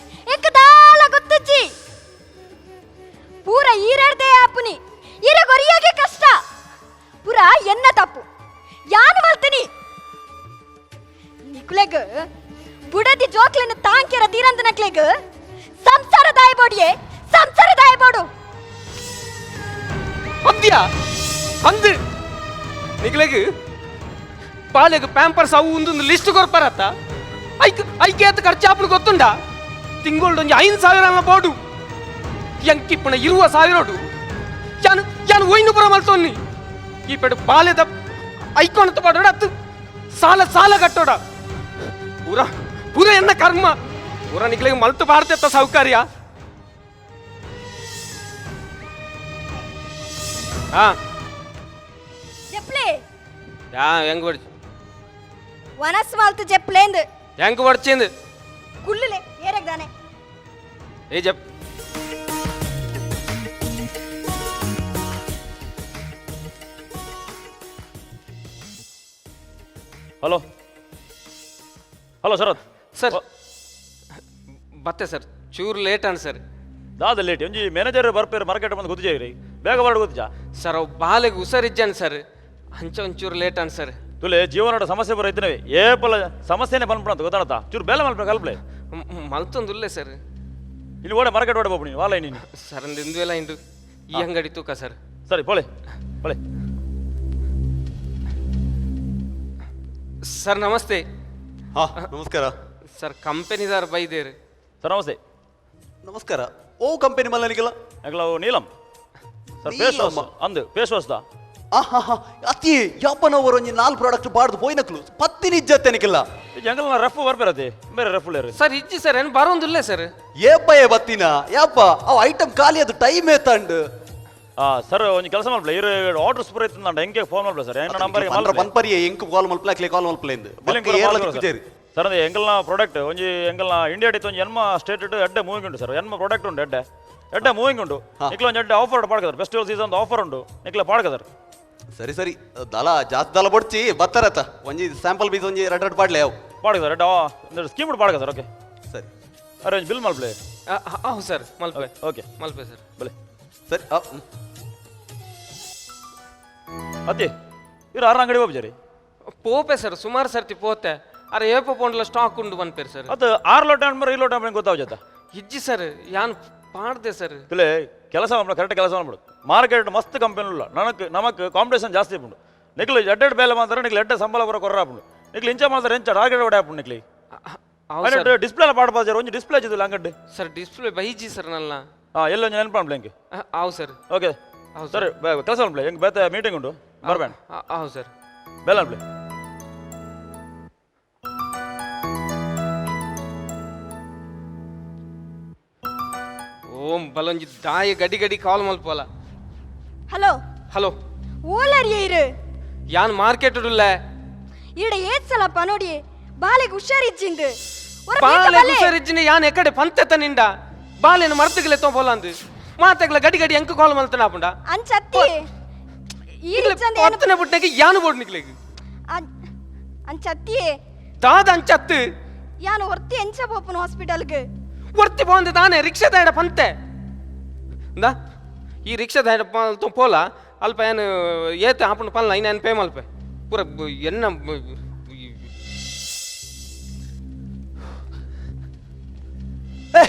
Speaker 3: ಎಂಕದಾಲ ಗೊತ್ತುಜ್ಜಿ, ಪೂರ ಈರಡ್ದೆ ಆಪುನಿ ಈರ ಗೊರಿಯಾಗೆ ಕಷ್ಟ, ಪೂರ ಎನ್ನ ತಪ್ಪು ಯಾನು ಮಲ್ತೀನಿ. ನಿಕ್ಲೆಗ್ ಬುಡದಿ ಜೋಕ್ಲೆನ ತಾಂಕೆರ ತೀರಂದ ನಕ್ಲೆಗ್ ಸಂಸಾರ ದಾಯಬೋಡಿಯೇ, ಸಂಸಾರ ದಾಯಬೋಡು.
Speaker 4: ಅಂದ್ಯ ಅಂದು ನಿಗ್ಲೆಗ್ ಪಾಲೆಗ್ ಪ್ಯಾಂಪರ್ಸ್ ಅವು ಒಂದೊಂದು ಲಿಸ್ಟ್ ಕೊರ್ಪಾರತ್ತ, ಐಕ್ ಐಕೆ ಆತ ಖರ್ಚಾಪುನು ಗೊತ್ತುಂಡ? ತಿಂಗೊಳ್ಡು ಒಂಜಿ 5000 ಅಲ್ಲ ಬೋಡು ಎಂಕಿಪ್ಪಣ ಇರುವ ಸಾವಿರೋಡು ಯಾನು ಯಾನು ಒಯ್ನು ಪುರ ಮಲ್ತೊನ್ನಿ ಈ ಪೆಡು ಬಾಲೆದ ಐಕೋಣತ ಪಾಡೋಡ ಅತ್ತು ಸಾಲ ಸಾಲ ಕಟ್ಟೋಡ ಪೂರ ಪೂರ ಎನ್ನ ಕರ್ಮ ಪೂರ ನಿಗ್ಲೆಗ್ ಮಲ್ತು ಪಾಡ್ತೆತ್ತ ಸೌಕರ್ಯ. ಹಾ.
Speaker 3: ಜೆಪ್ಲೆ.
Speaker 4: ಯಾ ಹೆಂಗ್ ಬಡ್ಚಿ?
Speaker 3: ವನಸ್ ಮಲ್ತು ಜೆಪ್ಲೇಂದು.
Speaker 4: ಹೆಂಗ್ ಬಡ್ಚಿಂದು?
Speaker 3: ಕುಲ್ಲುಲೆ ಏರೆಗ್ ದಾನೆ.
Speaker 4: ಏ ಜಪ್.
Speaker 5: Hello hello Sharath.
Speaker 4: Sir ಬತ್ತೆ ಸರ್, ಚೂರು ಲೇಟ್ ಅನ್ ಸರ್.
Speaker 5: ದಾದ ಲೇಟ್? ಒಂಜಿ ಮ್ಯಾನೇಜರ್ ಬರ್ಪೇರು ಮಾರ್ಕೆಟ್ ಬಂದು ಗೊತ್ತಿಜಾಯಿರಿ, ಬೇಗ ಬರಡು ಗೊತ್ತಿಜಾ?
Speaker 4: ಸರ್ ಅವು ಬಾಲೆಗೆ ಹುಷಾರಿಜ್ಜಾನ್ ಸರ್, ಅಂಚ ಒಂಚೂರು ಲೇಟ್ ಅನ್ ಸರ್.
Speaker 5: ತುಲೆ ಜೀವನದ ಸಮಸ್ಯೆ ಬರೋ ಇದ್ದನವೆ ಏಪಲ ಸಮಸ್ಯೆನೇ ಬಂದ್ಬಿಡಂತ ಗೊತ್ತಾಡತ್ತ, ಚೂರು ಬೇಲೆ ಮಲ್ಪ ಕಲ್ಪ್ಲೆ.
Speaker 4: ಮಲ್ತೊಂದುಲ್ಲೆ ಸರ್.
Speaker 5: ಇಲ್ಲಿ ಓಡೆ ಮಾರ್ಕೆಟ್ ಓಡೆ ಬಾಬು ನೀನು ವಾಲ ನೀನು.
Speaker 4: ಸರ್ ಅಂದ್ ಇಂದು ಎಲ್ಲ ಇಂದು ಈ ಅಂಗಡಿ ತೂಕ ಸರ್.
Speaker 5: ಸರಿ ಪೋಳೆ ಪೋಳೆ.
Speaker 4: ಸರ್ ನಮಸ್ತೆ.
Speaker 1: ಹಾ ನಮಸ್ಕಾರ.
Speaker 4: ಸರ್ ಕಂಪನಿದಾರ್ ಬೈದೇರು.
Speaker 5: ಸರ್ ನಮಸ್ತೆ.
Speaker 1: ನಮಸ್ಕಾರ. ಓ ಕಂಪನಿ ಮಲ್ಲನಿಗೆಲ್ಲ?
Speaker 5: ಎಂಕಲ ನೀಲಂ ಸರ್, ಫೇಸ್ ವಾಶ್ ಅಂದು ಫೇಸ್ ವಾಶ್ ದಾ.
Speaker 1: ಆಹಾ ಅತಿ ಯಾಪನವರು ಒಂಜಿ ನಾಲ್ ಪ್ರಾಡಕ್ಟ್ ಬಾಡ್ದು ಪೋಯಿನಕ್ಲು ಪತ್ತಿನ ಇಜ್ಜತ್ತೆನಿಕಿಲ್ಲ.
Speaker 5: ಎಂಕಲ್ನ ರಫ್ ಬರ್ಪೇರತೆ ಬೇರೆ ರಫ್ ಉಳ್ಳೇರು.
Speaker 4: ಸರ್ ಇಜ್ಜಿ ಸರ್, ಏನು ಬರೋಂದುಲ್ಲೆ ಸರ್.
Speaker 1: ಏಪ್ಪ ಏ ಬತ್ತಿನ ಯಾಪ ಅವು ಐಟಮ್ ಖಾಲಿ ಅದು ಟೈಮ್ ಏತಂಡ್.
Speaker 5: ಆ ಸರ್ ಒಂಜಿ ಕೆಲಸ ಮಲ್ಪಲೆ, ಇರು ಆರ್ಡರ್ಸ್ ಪೂರ ಇತ್ತು ಹೆಂಗೆ ಫೋನ್ ಮಲ್ಪಲೆ ಸರ್, ಎನ್ನ ನಂಬರ್
Speaker 1: ಪಂದ್ರ ಪನ್ಪರಿಯೆ ಎಂಕ್ ಕಾಲ್ ಮಲ್ಪಲೆ ಅಕ್ಲೆ ಕಾಲ್ ಮಲ್ಪಲೆ ಇಂದು ಬೊಕ್ಕ ಏರ್ಲ ತಿಕ್ಕುಜೇರು.
Speaker 5: ಸರ್ ಅಂದ್ರೆ ಎಂಕಲ್ನ ಪ್ರಾಡಕ್ಟ್ ಒಂಜಿ ಎಂಕಲ್ನ ಇಂಡಿಯಾ ಡಿತ್ತು ಒಂಜಿ ಎನ್ಮ ಸ್ಟೇಟ್ ಇಟ್ಟು ಎಡ್ಡೆ ಮೂವಿಂಗ್ ಉಂಟು ಸರ್, ಎನ್ಮ ಪ್ರಾಡಕ್ಟ್ ಉಂಟು ಎಡ್ಡೆ ಎಡ್ಡೆ ಮೂವಿಂಗ್ ಉಂಟು. ನಿಕ್ಲ ಒಂಜಿ ಎಡ್ಡೆ ಆಫರ್ ಪಾಡ್ಕ ಸರ್, ಫೆಸ್ಟಿವಲ್ ಸೀಸನ್ ಆಫರ್ ಉಂಟು ನಿಕ್ಲ ಪಾಡ್ಕ ಸರ್.
Speaker 1: ಸರಿ ಸರಿ ದಲ ಜಾಸ್ತಿ ದಲ ಬೊಡ್ಚಿ ಬತ್ತಾರತ್ತ ಒಂಜಿ ಸ್ಯಾಂಪಲ್ ಪೀಸ್ ಒಂಜಿ ರಡ್ ರಡ್ ಪಾಡ್ಲೆ ಅವು.
Speaker 5: ಪಾಡ್ಕ ಸರ್, ಎಡ್ಡೆ ಸ್ಕೀಮ್ ಉಂಟು ಪಾಡ್ಕ ಸರ್. ಓಕೆ
Speaker 1: ಸರಿ.
Speaker 5: ಅರೆ ಒಂಜಿ ಬಿಲ್ ಮಲ್ಪಲೆ.
Speaker 4: ಹೌದು ಸರ್ ಮಲ್ಪೆ.
Speaker 5: ಓಕೆ
Speaker 4: ಮಲ್ಪೆ ಸರ್.
Speaker 5: ಬಲೆ.
Speaker 1: ಸರಿ ಹ್ಮ್.
Speaker 5: ಅತ್ತಿ ಇರು ಆರು ಅಂಗಡಿ ಹೋಗ್ಜಾರಿ.
Speaker 4: ಪೋಪೆ ಸರ್, ಸುಮಾರು ಸರ್ತಿ ಪೋತೆ, ಅರೆ ಏಪ ಪೋಂಡ್ಲ ಸ್ಟಾಕ್ ಉಂಡು ಪನ್ಪೇರು ಸರ್.
Speaker 5: ಅದು ಆರು ಲೋಟ ಅನ್ಬರ ಈ ಲೋಟ ಅನ್ಬರ ಗೊತ್ತಾವ ಜೊತೆ.
Speaker 4: ಇಜ್ಜಿ ಸರ್, ಯಾನ್ ಪಾಡ್ದೆ ಸರ್.
Speaker 5: ತುಲೆ ಕೆಲಸ ಮಾಡ್ಬಿಡು, ಕರೆಕ್ಟ್ ಕೆಲಸ ಮಾಡ್ಬಿಡು. ಮಾರ್ಕೆಟ್ ಮಸ್ತ್ ಕಂಪನಿ ಉಲ್ಲ, ನನಗೆ ನಮಕ್ ಕಾಂಪಿಟೇಷನ್ ಜಾಸ್ತಿ ಉಂಟು. ನಿಕ್ಲು ಎಡ್ಡೆಡ್ ಬೇಲೆ ಮಾತ್ರ ನಿಕ್ಲು ಎಡ್ಡೆ ಸಂಬಳ ಬರೋ ಕೊರ್ರ ಆಪುಂಡು. ನಿಕ್ಲು ಇಂಚ ಮಾತ್ರ ಎಂಚ ಟಾರ್ಗೆಟ್ ಹೊಡೆ ಆಪುಂಡು ನಿಕ್ಲಿ.
Speaker 4: ಹೌದು ಸರ್.
Speaker 5: ಡಿಸ್ಪ್ಲೇ ಪಾಡ ಪಾಜಾರ ಒಂಜಿ ಡಿಸ್ಪ್ಲೇ ಜಿಲ್ಲ ಅಂಗಡಿ.
Speaker 4: ಸರ್ ಡಿಸ್ಪ್ಲೇ ಬೈಜಿ ಸರ್ ನಲ್ಲ.
Speaker 5: ಹಾಂ ಎಲ್ಲ ಒಂಜಿ ನೆನಪು ಮಾಡ್ಲಿ ಹೆಂಗೆ.
Speaker 4: ಹೌದು ಸರ್.
Speaker 5: ಓಕೆ
Speaker 4: ಹೌದು.
Speaker 5: ಸರ್ ಕೆಲಸ ಮಾಡ್ಲಿ ಹೆಂಗೆ, ಬೇತೆ ಮೀಟಿಂಗ್ ಉಂಟು ಬರಬೇಡ.
Speaker 4: ಹೌದು ಸರ್.
Speaker 5: ಬೇಲೆ ಮಾಡ್ಲಿ.
Speaker 4: ಓಂ ಬಲೊಂಜಿ ದಾಯ ಗಡಿ ಗಡಿ ಕಾಲ್ ಮಲ್ಪೋಲ.
Speaker 3: ಹಲೋ.
Speaker 4: ಹಲೋ.
Speaker 3: ಓಲರಿಯ ಇರು.
Speaker 4: ಯಾನ್ ಮಾರ್ಕೆಟ್ ಉಳ್ಳೆ.
Speaker 3: ಈಡ ಏತ್ ಸಲ ಪನೋಡಿ ಬಾಲೆಗೆ ಹುಷಾರಿಜ್ಜಿಂದು ಒರ ಬೇಗ
Speaker 4: ಬಾಲೆ
Speaker 3: ಬಲೆ.
Speaker 4: ಹುಷಾರಿಜ್ಜಿನ ಯಾನ್ ಎಕಡೆ ಪಂತೆತ ನಿಂಡ ಬಾಲೆನ ಮರ್ತಗಲೆ ತೋಬೋಲಂದು ಮಾತೆಗ್ಲ ಗಡಿ ಗಡಿ ಎಂಕ ಕಾಲ್ ಮಲ್ತನ ಆಪುಂಡ.
Speaker 3: ಅಂಚತ್ತಿ ಈರಿಜ್ಜಂದ ಏನು?
Speaker 4: ಪತ್ತನೆ ಬುಟ್ಟಗೆ ಯಾನು ಬೋಡ್ ನಿಕ್ಲೆಗ್.
Speaker 3: ಅಂಚತ್ತಿ.
Speaker 4: ದಾದ ಅಂಚತ್ತು?
Speaker 3: ಯಾನು ಹೊರ್ತಿ ಎಂಚ ಪೋಪುನು ಹಾಸ್ಪಿಟಲ್ಗೆ?
Speaker 4: ಒರ್ತಿ ಪೋಂದೆ ತಾನೆ ರಿಕ್ಷಾ ದಾಯಡ ಪಂತೆ ಇಂದಾ ಈ ರಿಕ್ಷಾ ದಾಯಡ ಪೋಲ ಅಲ್ಪ ಏನು ಏತ ಆಪುಂಡು ಪಲ್ಲ ಐನ್ ಏನು ಪೇ ಮಲ್ಪೆ ಪೂರ ಎನ್ನ
Speaker 1: ಏ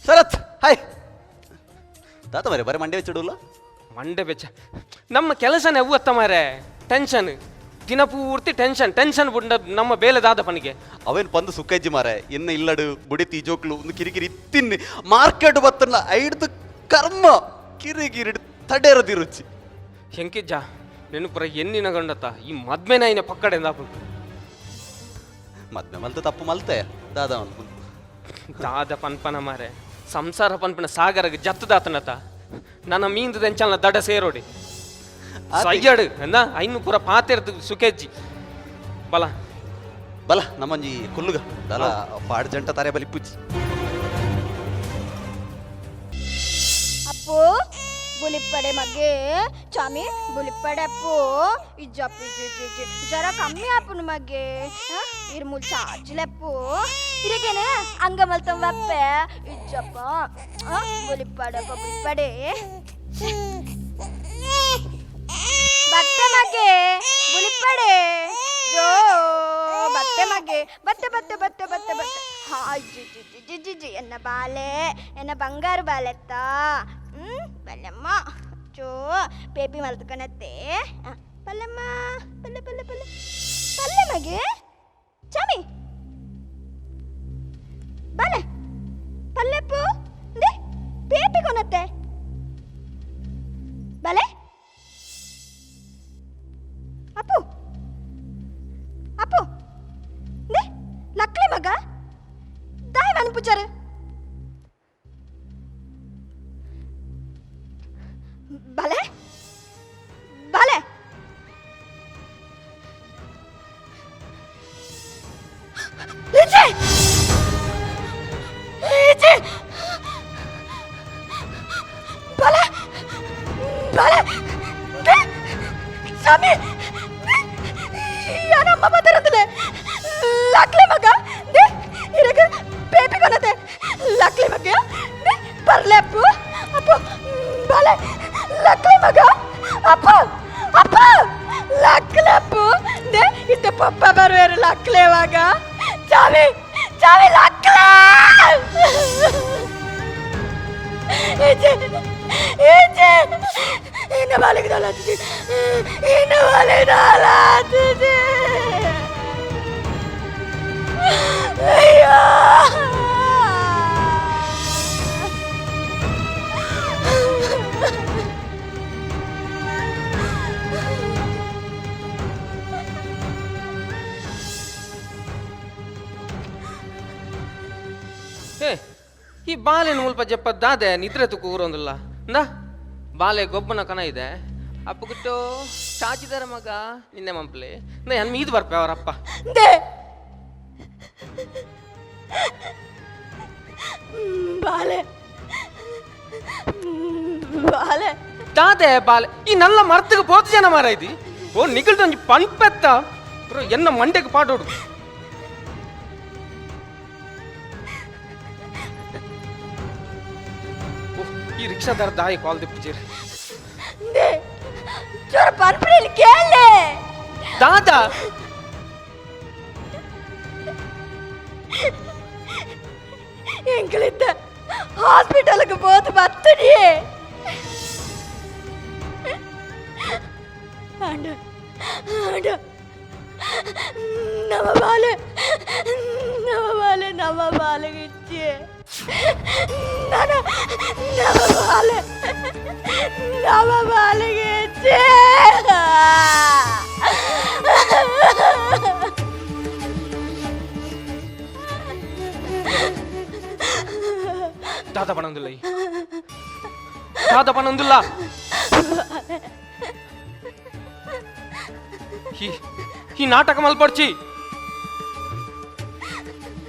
Speaker 1: ಶರತ್ ಹಾಯ್ ತಾತ ಮರೆ ಬರೀ ಮಂಡೆ വെച്ചിಡಲ್ಲ.
Speaker 4: ಮಂಡೆ ಬೆಚ್ಚ ನಮ್ಮ ಕೆಲಸನೇ ಅವ್ವತ್ತ ಮಾರೆ, ಟೆನ್ಷನ್ ದಿನ ಪೂರ್ತಿ ಟೆನ್ಷನ್ ಟೆನ್ಷನ್ ಬುಂಡ ನಮ್ಮ ಬೇಲೆ ದಾದ ಪನಿಗೆ.
Speaker 1: ಅವೇನು ಪಂದು ಸುಕ್ಕಜ್ಜಿ ಮಾರೆ, ಎನ್ನ ಇಲ್ಲಡು ಬುಡಿತಿ ಜೋಕ್ಲು ಒಂದು ಕಿರಿಕಿರಿ ತಿನ್ನಿ ಮಾರ್ಕೆಟ್ ಬತ್ತನ್ನ ಐಡ್ದು ಕರ್ಮ ಕಿರಿಕಿರಿ ತಡೆರದಿ ರುಚಿ.
Speaker 4: ಹೆಂಕಿಜ್ಜ ನೆನಪುರ ಎನ್ನಿನ ಗಂಡತ್ತ ಈ ಮದ್ಮೆನ ಐನ ಪಕ್ಕಡೆ ದಾಪುಂಟು.
Speaker 1: ಮದ್ಮೆ ಮಲ್ತೆ ತಪ್ಪು ಮಲ್ತೆ ದಾದ ಅವನು.
Speaker 4: ದಾದ ಪನ್ಪನ ಮಾರೆ, ಸಂಸಾರ ಪನ್ಪನ ಸಾಗರಗ್ ಜತ್ತದಾತನತ ನನ್ನ ಮೀಂದ ದೆಂಚಲ್ನ ದಡ ಸೇರೋಡಿ ಸಯ್ಯಡು ಎಂದ ಐನು ಪೂರ ಪಾತೆರ್ದು ಸುಕೆಜ್ಜಿ ಬಲ.
Speaker 1: ಬಲ ನಮ್ಮಂಜಿ ಕುಲ್ಲುಗ ದಲ ಪಾಡ್ ಜಂಟ ತಾರೆ ಬಲಿ ಪುಜ್ಜಿ.
Speaker 3: ಅಪ್ಪು ಬುಲಿಪ್ಪಡೆ ಮಗ್ಗೆ ಚಾಮಿ ಬುಲಿಪ್ಪಡೆ ಅಪ್ಪು ಇಜ್ಜಪ್ಪು ಇಜ್ಜಿ ಇಜ್ಜಿ ಇಜ್ಜಿ ಜರ ಕಮ್ಮಿ ಆಪುನು ಮಗ್ಗೆ ಇರ್ಮುಲ್ ಚಾರ್ಜ್ಲೆಪ್ಪು ಇರಗೇನೆ ಅಂಗ ಮಲ್ತಂಬಪ್ಪೆ ಇಜ್ಜಪ್ಪ ಬುಲಿಪ್ಪಡಪ್ಪ ಬುಲಿಪ್ಪಡೆ ಬತ್ತೆ ಮಗ್ಗೆ ಬುಲಿಪ್ಪಡೆ ಜೋ ಬತ್ತೆ ಮಗ್ಗೆ ಬತ್ತೆ ಬತ್ತೆ ಬತ್ತೆ ಬತ್ತೆ ಬತ್ತೆ ಹಾ ಇಜ್ಜಿ ಇಜ್ಜಿ ಇಜ್ಜಿ ಇಜ್ಜಿ ಇಜ್ಜಿ ಎನ್ನ ಬಾಲೆ ಎನ್ನ ಬಂಗಾರು ಬಾಲೆತ್ತ ಹ್ಮ್ ಬಲ್ಲಮ್ಮ ಚೋ ಬೇಬಿ ಮಲ್ತ್ಕೊನತ್ತೆ ಪಲ್ಲಮ್ಮ ಪಲ್ಲೆ ಪಲ್ಲೆ ಪಲ್ಲೆ ಪಲ್ಲೆ ಮಗೆ ಚಾಮಿ ಬಾಲೆ ಪಲ್ಲೆಪ್ಪು ದೆ ಬೇಬಿ ಕೊನತ್ತೆ ಬಾಲೆ ಅಪ್ಪು ಅಪ್ಪು ದೆ ಲಕ್ಲೆ ಮಗ ದಾಯ್ ಅನ್ಪುಚಾರು ಬಾಲೆ ಬಾಲೆ ಇಜ್ಜಿ ಇಜ್ಜಿ ಬಾಲೆ ಬಾಲೆ ದೆ ಸ್ವಾಮಿ ಯಾನಮ್ಮ ಮಾತಾಡೋದಿಲ್ಲ. ಲಕ್ಲೇವಾಗ ಚಾವಿ ಚಾವಿ ಲಕ್ಲೇ. ಈಚೆ ಈಚೆ ಇನ್ನು ಬಾಲಿಗೆ ದಾಲಾತಿಜಿ, ಇನ್ನು ಬಾಲಿಗೆ ದಾಲಾತಿಜಿ. ಅಯ್ಯೋ.
Speaker 4: ಏ, ಈ ಬಾಲೆನ ಮುಲ್ಪ ಜಪ್ಪ ದಾದೆ ನಿದ್ರೆ ತುಕ್ಕು ಊರೊಂದಿಲ್ಲ. ಇಂದ ಬಾಲೆ ಗೊಬ್ಬನ ಕನ ಇದೆ. ಅಪ್ಪು ಗುಟ್ಟು ಚಾಚಿದಾರ ಮಗ ನಿನ್ನೆ ಮಂಪ್ಲೆ ಇಂದ ಎನ್ ಮೀದು ಬರ್ಪೆ ಅವರಪ್ಪ.
Speaker 3: ದೆ ಬಾಲೆ ಬಾಲೆ.
Speaker 4: ದಾದೆ ಬಾಲೆ? ಈ ನಲ್ಲ ಮರ್ತಗೆ ಪೋತು ಜನ ಮಾರ ಇದಿ. ಓ ನಿಗಲ್ದೊಂಜಿ ಪನ್ಪೆತ್ತ ಬ್ರೋ ಎನ್ನ ಮಂಡೆಗೆ ಪಾಡೋಡು. ಓ, ಈ ರಿಕ್ಷಾದಾರ ದಾಯಿ ಕಾಲ್ ದಿಪ್ಪುಜೇರಿ.
Speaker 3: ದೆ ಚೂರು ಪನ್ಪ್ರಿಲ್ ಕೇಳಿ.
Speaker 4: ದಾದಾ?
Speaker 3: ಎಂಗಳಿದ್ದ ಹಾಸ್ಪಿಟಲ್ಗೆ போது ಬರ್ತಡಿ. ಆಂಡ ಆಂಡ ನಮ್ಮ ಬಾಲೆ, ನಮ್ಮ ಬಾಲೆ, ನಮ್ಮ ಬಾಲೆಗೆ ಇಚ್ಚೆ. ನಾನು ನಮ್ಮ ಬಾಲೆ, ನಮ್ಮ ಬಾಲೆಗೆ ಇಚ್ಚೆ.
Speaker 4: ದಾದ ಪಣೊಂದುಲ್ಲ ಈ. ದಾದ ಪಣೊಂದುಲ್ಲ ಈ. ಈ ನಾಟಕ ಮಲ್ಪಡ್ಚಿ.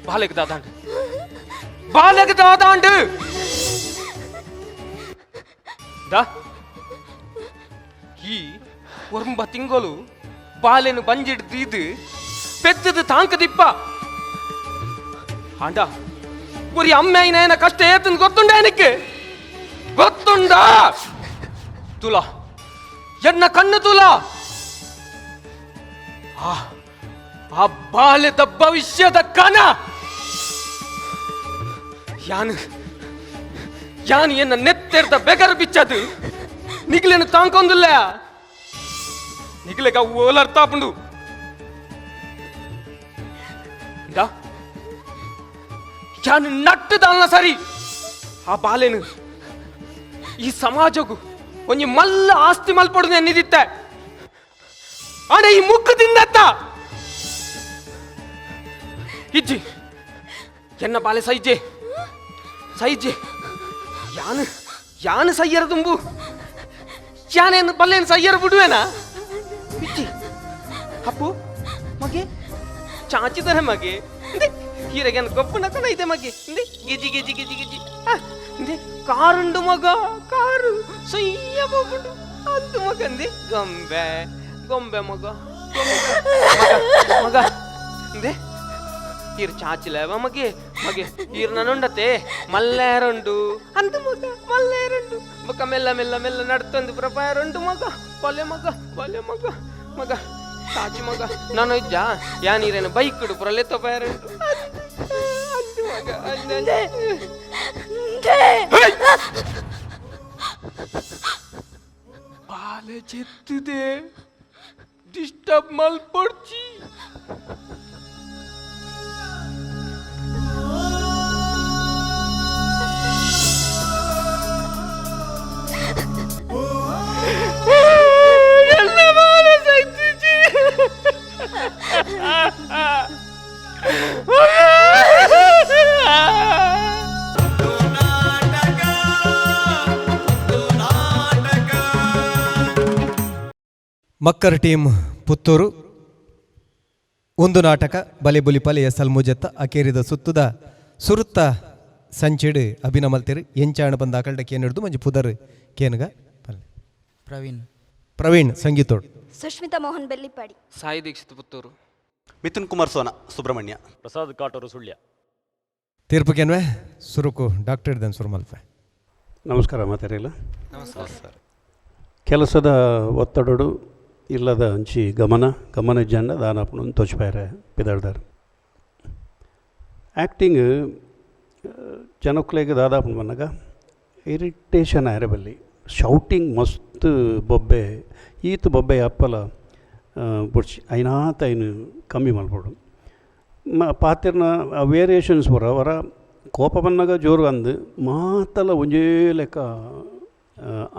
Speaker 4: ಬಾಲೆಗ್ ದಾದಾಂಡ್, ಬಾಲೆಗ್ ದಾದಾಂಡ್ ದಾ. ಈ ಒರ್ಂಬ ತಿಂಗಳು ಬಾಲೆನು ಬಂಜಿಡ್ ದೀದು ಪೆದ್ದದು ತಾಂಕ ದಿಪ್ಪ. ಆಂಡ ಒರಿ ಅಮ್ಮ ಏನ ಕಷ್ಟ ಏತನ್ ಗೊತ್ತುಂಡ ಏನಕ್ಕೆ ಗೊತ್ತುಂಡ? ತುಲಾ, ಎನ್ನ ಕಣ್ಣು ತುಲಾ. ಆ ಆ ಬಾಲ್ಯದ ಭವಿಷ್ಯದ ಕನ. ಯಾನು ಯಾನು ಎನ್ನ ನೆತ್ತೆರ್ದ ಬೆಗರು ಬಿಚ್ಚದು ನಿಗ್ಲೇನು ತಾಂಕೊಂದಿಲ್ಲ. ನಿಗ್ಲೆಗ ಓಲರ್ತಾಪುಂಡು ದಾ. ಯಾನು ನಟ್ಟುದಾಲ್ನ ಸರಿ ಆ ಬಾಲೆನು ಈ ಸಮಾಜಗು ಒಂಜಿ ಮಲ್ಲ ಆಸ್ತಿ ಮಲ್ಪೊಡು ನೆನ್ನಿದಿತ್ತೆ. ಆಡ ಈ ಮುಕ್ಕು ತಿಂದತ್ತ ಇಜ್ಜಿ. ಎನ್ನ ಬಾಲೆ ಸೈಜೆ ಸೈಜೆ. ಯಾನು ಯಾನು ಸೈಯರ ತುಂಬು ಯಾನೇನು ಬಲ್ಲೇನು ಸೈಯರ ಬಿಡುವೆನಾ? ಇಜ್ಜಿ. ಅಪ್ಪು ಮಗೆ, ಚಾಚಿದರೆ ಮಗೆ. ಇಂದೆ ಹೀರೆಗೆ ಗೊಬ್ಬನ ಕಣ ಇದೆ ಮಗೆ. ಇಂದೆ ಗಿಜಿ ಗಿಜಿ ಗಿಜಿ ಗಿಜಿ. ಆ, ಇಂದೆ ಕಾರುಂಡು ಮಗ, ಕಾರು ಸೊಯ್ಯ ಹೋಗುಂಡು ಅಂದು ಮಗ. ಅಂದೆ ಗೊಂಬೆ ಗೊಂಬೆ ಮಗ, ಗೊಂಬೆ ಮಗ ಮಗ. ಇಂದೆ ಈರ್ ಚಾಚಿಲೇವ ಮಗೆ ಮಗೆ. ಈರ್ ನನುಂಡತೆ ಮಲ್ಲೇರುಂಡು ಅಂದು ಮಗ, ಮಲ್ಲೇರುಂಡು ಬೊಕ ಮೆಲ್ಲ ಮೆಲ್ಲ ಮೆಲ್ಲ ನಡ್ತೊಂದು ಪ್ರಪಾಯರುಂಡು ಮಗ. ಬಲೆ ಮಗ, ಬಲೆ ಮಗ ಮಗ, ಚಾಚಿ ಮಗ. ನಾನು ಇಜ್ಜ ಯಾನೀರೇನು ಬೈಕ್ ಪುರ ಲೆತ್ತೊ ಪಾಯರುಂಡು ಅಂದು ಮಗ ಅಂದು. ಬಾಲೆ ಚೆತ್ತಿದೆ, ಡಿಸ್ಟರ್ಬ್ ಮಲ್ಪೊಡ್ಚಿ. ಎಲ್ಲ ಬಾಲೆ ಸೈತಿಜಿ.
Speaker 2: ಮಕ್ಕರ್ ಟೀಮ್ ಪುತ್ತೂರು ಒಂದು ನಾಟಕ ಬಲೆ ಬುಲಿಪಲೆ ಎಸ್ ಎಲ್ ಮುಜತ್ತ ಅಕೇರಿದ ಸುತ್ತುದ ಸುರುತ್ತ ಸಂಚಿಡು ಅಭಿನಮಲ್ತಿರು. ಎಂಚಾಣ ಬಂದ ಅಕಲ್ಡ ಕೇನ್ ಹಿಡ್ದು ಮಂಜು ಪುದರ್ ಕೇನ್ಗ ಪಲ್ಲೆ.
Speaker 6: ಪ್ರವೀಣ್.
Speaker 2: ಪ್ರವೀಣ್ ಸಂಗೀತೋಡ್.
Speaker 3: ಸುಷ್ಮಿತಾ ಮೋಹನ್ ಬೆಳ್ಳಿಪಾಡಿ.
Speaker 4: ಸಾಯಿ ದೀಕ್ಷಿತ್ ಪುತ್ತೂರು.
Speaker 1: ಮಿಥುನ್ ಕುಮಾರ್ ಸೋನ ಸುಬ್ರಹ್ಮಣ್ಯ.
Speaker 5: ಪ್ರಸಾದ್ ಕಾಟೂರು ಸುಳ್ಯ.
Speaker 2: ತೀರ್ಪು ಕೇನ್ವೆ ಸುರುಕು ಡಾಕ್ಟರ್ ದನ್ ಸುರುಮಲ್ಪೆ.
Speaker 7: ನಮಸ್ಕಾರ ಮಾತಾಡಿಲ್ಲ. ಕೆಲಸದ ಒತ್ತಡಡು
Speaker 6: ಇಲ್ಲದ ಅಂಚಿ ಗಮನ ಗಮನ ಇಜ್ಜಂಡ ದಾನಪುಣ ತೋಚ್ಪಾಯರೆ ಪಿದಾಡ್ದಾರ್. ಆ್ಯಕ್ಟಿಂಗ್ ಜನಕ್ಲೆಗ್ ದಾದಾಪುಂಡು ಪನ್ನಗ ಇರಿಟೇಷನ್ ಆಯರೆ ಬಲ್ಲಿ. ಶೌಟಿಂಗ್ ಮಸ್ತ್, ಬೊಬ್ಬೆ, ಈತ್ ಬೊಬ್ಬೆ ಅಪ್ಪಲ ಬೊಡ್ಚಿ, ಐನಾತ್ ಐನ್ ಕಮ್ಮಿ ಮಲ್ಪೊಡು. ಪಾತೆರ್ನ ವೇರಿಯೇಷನ್ಸ್ ಪೂರ ಒರ ಕೋಪ ಬನ್ನಗ ಜೋರು ಅಂದ್ ಮಾತಲ ಒಂಜೇ ಲೆಕ್ಕ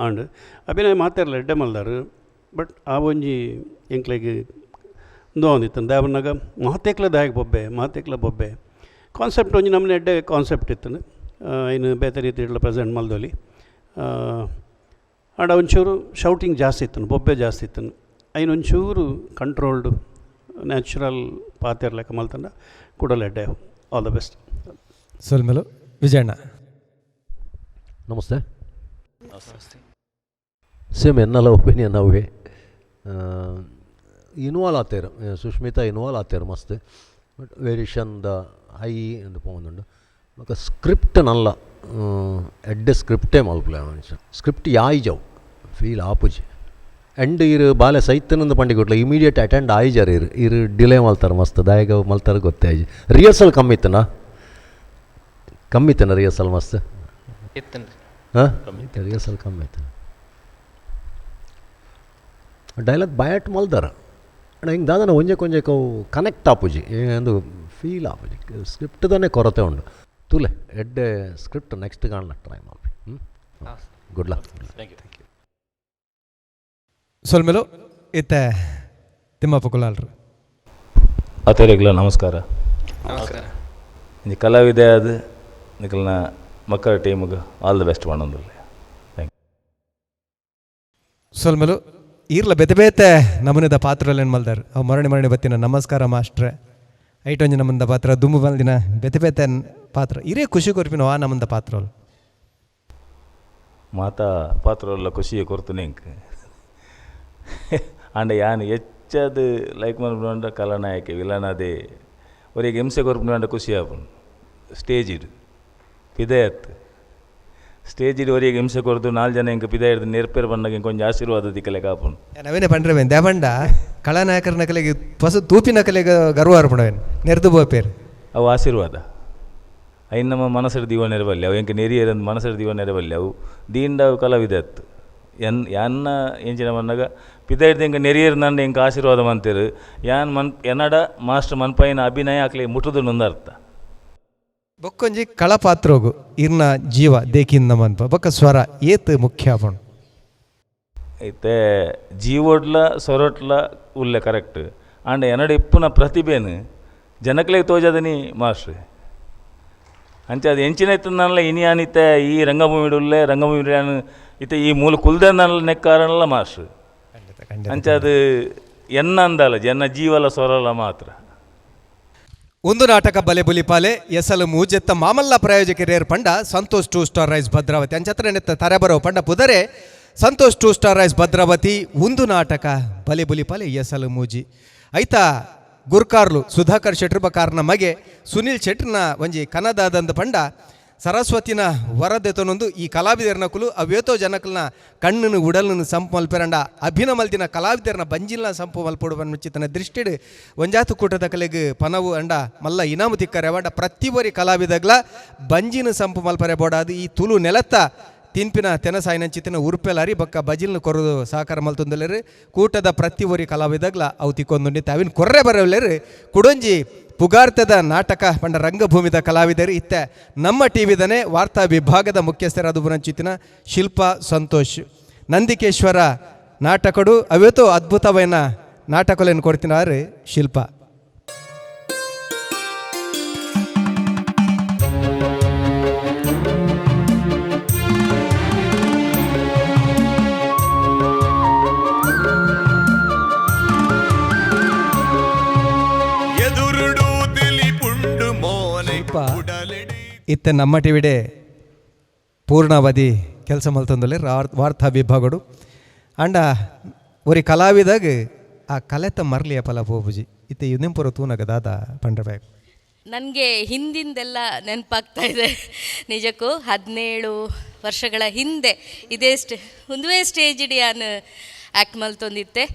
Speaker 6: ಆಂಡ್. ಅಭಿನಯ ಮಾತೆರ್ಲ ಎಡ್ಡೆ ಮಲ್ದಾರ್, ಬಟ್ ಆ ಒಂಜಿ ಎಂಕ್ಲೆಗ್ ಉಂದು ಆವೊಂದಿತ್ತುಂಡು. ದಾಯೆ ಪನ್ನಗ ಮಾತೆಕ್ಲ ದಾಯೆಗ್ ಬೊಬ್ಬೆ, ಮಾತೆಕ್ಲ ಬೊಬ್ಬೆ? ಕಾನ್ಸೆಪ್ಟ್ ಒಂಜಿ ನಮೂನೆ ಎಡ್ಡೆ ಕಾನ್ಸೆಪ್ಟ್ ಇತ್ತುಂಡು, ಐನ್ ಬೇತೆ ರೀತಿಡ್ಲ ಪ್ರೆಸೆಂಟ್ ಮಲ್ದೊಲಿ. ಆಂಡ ಒಂಚೂರು ಶೌಟಿಂಗ್ ಜಾಸ್ತಿ ಇತ್ತುಂಡು, ಬೊಬ್ಬೆ ಜಾಸ್ತಿ ಇತ್ತುಂಡು. ಐನ್ ಒಂಚೂರು ಕಂಟ್ರೋಲ್ಡ್ ನ್ಯಾಚುರಲ್ ಪಾತೆರ್ಲೆಕ್ಕ ಮಲ್ತಂಡ ಕುಡಲ ಎಡ್ಡೆ. All the best.
Speaker 2: ಸೊಲ್ಮೆಲು ವಿಜಯಣ್ಣ.
Speaker 7: ನಮಸ್ತೆ. ಸೇಮ್ ಎನ್ನಲ ಒಪಿನಿಯನ್ ಅವೇ. ಇನ್ವಾಲ್ವ್ ಆತೇರ್, ಸುಷ್ಮಿತಾ ಇನ್ವಾಲ್ವ್ ಆತೇರ್ ಮಸ್ತ್, ಬಟ್ ವೇರಿಯೇಷನ್ the high ಅಂದ್ ಪೋವೊಂದುಂಡು. ಬೊಕ ಸ್ಕ್ರಿಪ್ಟ್ ನಲ್ಲ ಎಡ್ಡೆ ಸ್ಕ್ರಿಪ್ಟೇ ಮಲ್ಪುಲೆ ಮನುಷ್ಯ. ಸ್ಕ್ರಿಪ್ಟ್ ಯಾಯಿಜವು ಫೀಲ್ ಆಪುಜಿ. ಎಂಡ್ ಈರ್ ಬಾಲೆ ಸೈತನಂದು ಪಂಡಿ ಕೊಟ್ಲ ಇಮಿಡಿಯೇಟ್ ಅಟೆಂಡ್ ಆಯಿಜಾರ್. ಈರ್ ಈರ್ ಡಿಲೇ ಮಲ್ತಾರ ಮಸ್ತ್, ದಾಯೆಗ್ ಮಲ್ತಾರ ಗೊತ್ತೇ ಆಯ್ಜಿ. ರಿಹರ್ಸಲ್ ಕಮ್ಮಿ ಇತ್ತನಾ? ಕಮ್ಮಿ ಇತ್ತನ ರಿಹರ್ಸಲ್ ಮಸ್ತ್?
Speaker 4: ಇತ್ತನ್ರಿ.
Speaker 7: ಹಾಂ, ರಿಹರ್ಸಲ್ ಕಮ್ಮಿ ಇತ್ತು. ಡೈಲಾಗ್ ಬಯಾಟ್ ಮಲ್ದಾರ, ಅಣ್ಣ. ಹಿಂಗೆ ದಾದನ ಒಂಜೆಕ್ ಒಂಜೆಕ್ ಅವು ಕನೆಕ್ಟ್ ಆಪುಜಿ, ಒಂದು ಫೀಲ್ ಆಪುಜಿ. ಸ್ಕ್ರಿಪ್ಟ್ದನೇ ಕೊರತೆ ಉಂಡು. ತೂಲೆ, ಎಡ್ಡೆ ಸ್ಕ್ರಿಪ್ಟ್ ನೆಕ್ಸ್ಟ್ ಕಾಣಲ ಟ್ರೈ ಮಲ್ಪಿ. Good luck.
Speaker 5: Thank you.
Speaker 2: ಸೊಲ್ಮೆಲು ಇತ್ತೆ ತಿಮ್ಮಪ್ಪ ಕುಲಾಲ್ರು.
Speaker 8: ಅತೇರೆಗ್ಲ ನಮಸ್ಕಾರ.
Speaker 4: ನಮಸ್ಕಾರ.
Speaker 8: ಇಂಜಿ ಕಲಾವಿದೆ ಆದ್ ನಿಕಲ್ನ ಮಕ್ಕಳ ಟೀಮ್ಗೆ ಆಲ್ the best ಪಂಡೊಂದುಲ್ಲೆ. Thank.
Speaker 2: ಸೊಲ್ಮೆಲು. ಈರ್ಲ ಬೇತೆ ಬೇತೆ ನಮೂನೆದ ಪಾತ್ರಲೇನು ಮಲ್ದಾರ್. ಅವು ಮರಣಿ ಮರಣಿ ಬತ್ತಿನ ನಮಸ್ಕಾರ ಮಾಸ್ಟ್ರೆ, ಐಟೊಂಜಿ ನಮೂನೆದ ಪಾತ್ರ, ದುಂಬು ಬಂದಿನ ಬೇತೆ ಬೇತೆ ಪಾತ್ರ. ಇರೇ ಖುಷಿ ಕೊರ್ಪಿನ ಆ ನಮೂನೆದ ಪಾತ್ರಲು?
Speaker 8: ಮಾತಾ ಪಾತ್ರಲ್ಲ ಖುಷಿಯೇ ಕೊರ್ತುನೆ ಎಂಕ್. ಆಂಡ ಯಾನ್ ಹೆಚ್ಚಾದ್ ಲೈಕ್ ಮಲ್ಪುನಂಡ ಕಲಾನಾಯಕೆ, ವಿಲನ್ ಅದೇ. ಒರಿಯಗ್ ಹಿಂಸೆ ಕೊರ್ಪುನಂಡ ಖುಷಿ ಆಪುಂಡು. ಸ್ಟೇಜಿಡ್ ಪಿದಯತ್ ಸ್ಟೇಜಿಡ್ ಒರಿಯಗ್ ಹಿಂಸೆ ಕೊರ್ದು ನಾಲ್ ಜನ ಎಂಕ್ ಪಿದಯಿಡ್ದು ನೆರ್ಪೆರ್ ಪನ್ನಗ ಎಂಕ್ ಒಂಜಿ ಆಶೀರ್ವಾದ ತಿಕ್ಕಲೆಕ ಆಪುಂಡು.
Speaker 2: ನವೀನ ಪಂಡ್ರೆ ದೇವಂಡ ಕಳನಾಯಕರ ನಕಲೆಗೆ ಹೊಸ ತೂಪಿನ ಕಲೆಗೆ ಗರ್ವ ಅರ್ಪಣವೇನು ನೆರ್ದು ಬೋಪೇರು.
Speaker 8: ಅವು ಆಶೀರ್ವಾದ. ಐನ್ ನಮ್ಮ ಮನಸ್ಸು ದೀವ ನೆರವಲ್ಲಿ ಅವು ಎಂಕ್ ನೆರಿಯರಂದು ಮನಸ್ಸು ದೀವ ನೆರವಲ್ಲಿ ಅವು ದೀಂಡ ಅವು ಕಲಾವಿದ ಅತ್ತು. ಎನ್ ಯಾನ್ನ ಎಂಚಿನ ಪನ್ನಗ ಪಿದಯಿಡ್ದು ಎಂಕ್ ನೆರಿಯರ್ ನಂಡ ಎಂಕ್ ಆಶೀರ್ವಾದ ಮಂತೇರು, ಯಾನ್ ಮನ್ ಎನ್ನಡ ಮಾಸ್ಟರ್ ಮನ್ಪೈನ ಅಭಿನಯ ಅಕ್ಲೆ ಮುಟ್ಟುದು ಅರ್ಥ.
Speaker 2: ಬೊಕ್ಕೊಂಜಿ ಕಳಪಾತ್ರೋಗು ಇರ್ನ ಜೀವ ದೇಕಿಂದ ಮನ್ಪ ಬೊಕ್ಕ ಸ್ವರ ಏತ್ ಮುಖ್ಯ ಆಪುಂಡು?
Speaker 8: ಇತ್ತೆ ಜೀವೊಡ್ಲ ಸೊರೊಟ್ಲ ಉಲ್ಲೆ ಕರೆಕ್ಟ್, ಆಂಡ ಎನ್ನಡ ಇಪ್ಪುನ ಪ್ರತಿಭೆನು ಜನಕ್ಲೆಗ್ ತೋಜದನಿ ಮಾಸ್ಟ್ರ್. ಅಂಚ ಅದು ಎಂಚಿನ ಇತ್ತಂದನಲ್ಲ ಇನಿ ಇತ್ತೆ ಈ ರಂಗಭೂಮಿಡ್ ಉಲ್ಲೆ, ರಂಗಭೂಮಿ ಯಾನ್ ಇತ್ತೆ ಈ ಮೂಲ ಕುಲ್ದೆ ನೆಕ್ ಕಾರಣಲ ಮಾಸ್ಟ್ರ್. ಅಂಚ ಅದು ಎನ್ನ ಅಂದಲ್ಲ, ಎನ್ನ ಜೀವಲ ಸ್ವರಲ ಮಾತ್ರ.
Speaker 2: ಒಂದು ನಾಟಕ ಬಲೆ ಬುಲಿಪಾಲೆ ಎಸಲು ಮೂಜೆತ್ತ ಮಾಮಲ್ಲ ಪ್ರಾಯೋಜಕರೇರ್ ಪಂಡ Santosh two star rice Bhadravati. ಅಂಚತ್ರ ನೆತ್ತ ತರೆಬರೋ ಪಂಡ ಪುದರೆ Santosh two star rice Bhadravati. ಒಂದು ನಾಟಕ ಬಲೆ ಬುಲಿಪಾಲೆ ಎಸಲು ಮೂಜಿ ಐತಾ ಗುರ್ಕಾರ್ಲು ಸುಧಾಕರ್ ಶೆಟ್ರ್ ಬಕಾರ್ನ ಮಗೆ ಸುನಿಲ್ ಶೆಟ್ರ್ನ ಒಂಜಿ ಕನದಾದಂದ ಪಂಡ ಸರಸ್ವತಿನ ವರದೆತನೊಂದು ಈ ಕಲಾವಿದರ್ನ ಕುಲು ಅವೇತೋ ಜನಕಲ್ನ ಕಣ್ಣನ್ನು ಉಡಲನ್ನು ಸಂಪು ಮಲ್ಪೆರಂಡ ಅಭಿನ ಮಲ್ದಿನ ಕಲಾವಿದರ್ನ ಬಂಜಿಲ್ನ ಸಂಪು ಮಲ್ಪೊಡು ಮುಚ್ಚಿತನ ದೃಷ್ಟಿಡ್ ಒಂಜಾತು ಕೂಟದ ಕಲೆಗ್ ಪನವು ಅಂಡ ಮಲ್ಲ ಇನಾಮು ತಿಕ್ಕರೆ ಅವಂಡ ಪ್ರತಿ ಒರಿ ಕಲಾವಿದಗ್ಲ ಬಂಜಿನ ಸಂಪು ಮಲ್ಪರೆ ಬೋಡಾದು ಈ ತುಳು ನೆಲತ್ತ ತಿನ್ಪಿನ ತೆನಸಾಯಿನಂಚಿತ್ತಿನ ಉರುಪೆಲಾರಿ ಬೊಕ್ಕ ಬಜಿಲ್ನ ಕೊರದು ಸಹಕಾರ ಮಲ್ತೊಂದುಲ್ಲೆರ್. ಕೂಟದ ಪ್ರತಿ ಒರಿ ಕಲಾವಿದಗ್ಲ ಅವು ತಿಕ್ಕೊಂದುಂಡಿ ಅವಿನ ಕೊರ್ರೆ ಬರವಲ್ಲೆರ್. ಕುಡೊಂಜಿ ಪುಗಾರ್ತದ ನಾಟಕ ಪಂಡ ರಂಗಭೂಮಿದ ಕಲಾವಿದರು ಇತ್ತೆ ನಮ್ಮ ಟಿವಿದನೆ ವಾರ್ತಾ ವಿಭಾಗದ ಮುಖ್ಯಸ್ಥರಾದ ಪುರಂಚಿತ್ತಿನ ಶಿಲ್ಪಾ ಸಂತೋಷ್. ನಂದಿಕೇಶ್ವರ ನಾಟಕಡು ಅವೇತೋ ಅದ್ಭುತವೈನ ನಾಟಕಗಳನ್ನು ಕೊಡ್ತಿನಾರು ಶಿಲ್ಪ. ಇತ್ತೆ ನಮ್ಮ ಟಿವಿಡೆ ಪೂರ್ಣಾವಧಿ ಕೆಲಸ ಮಲ್ತೊಂದುಲ್ಲೆರ್ ವಾರ್ತಾ ವಿಭಾಗಡು. ಅಂಡ ಒರಿ ಕಲಾವಿದಾಗ ಆ ಕಲೆತ ಮರ್ಲಿಯ ಫಲ ಪೋಪುಜಿ. ಇತ್ತೆ ಯುನಿಂಪುರ ತೂನಗ ದಾದ ಪಂಡ್ರೆ?
Speaker 9: ನನಗೆ ಹಿಂದಿಂದೆಲ್ಲ ನೆನಪಾಗ್ತಾ ಇದೆ. ನಿಜಕ್ಕೂ 17 ವರ್ಷಗಳ ಹಿಂದೆ ಇದೇ ಒಂದುವೇ ಸ್ಟೇಜ್ ಇಡಿ ನಾನು ಆ್ಯಕ್ಟ್ ಮಲ್ತೊಂದಿತ್ತೆ.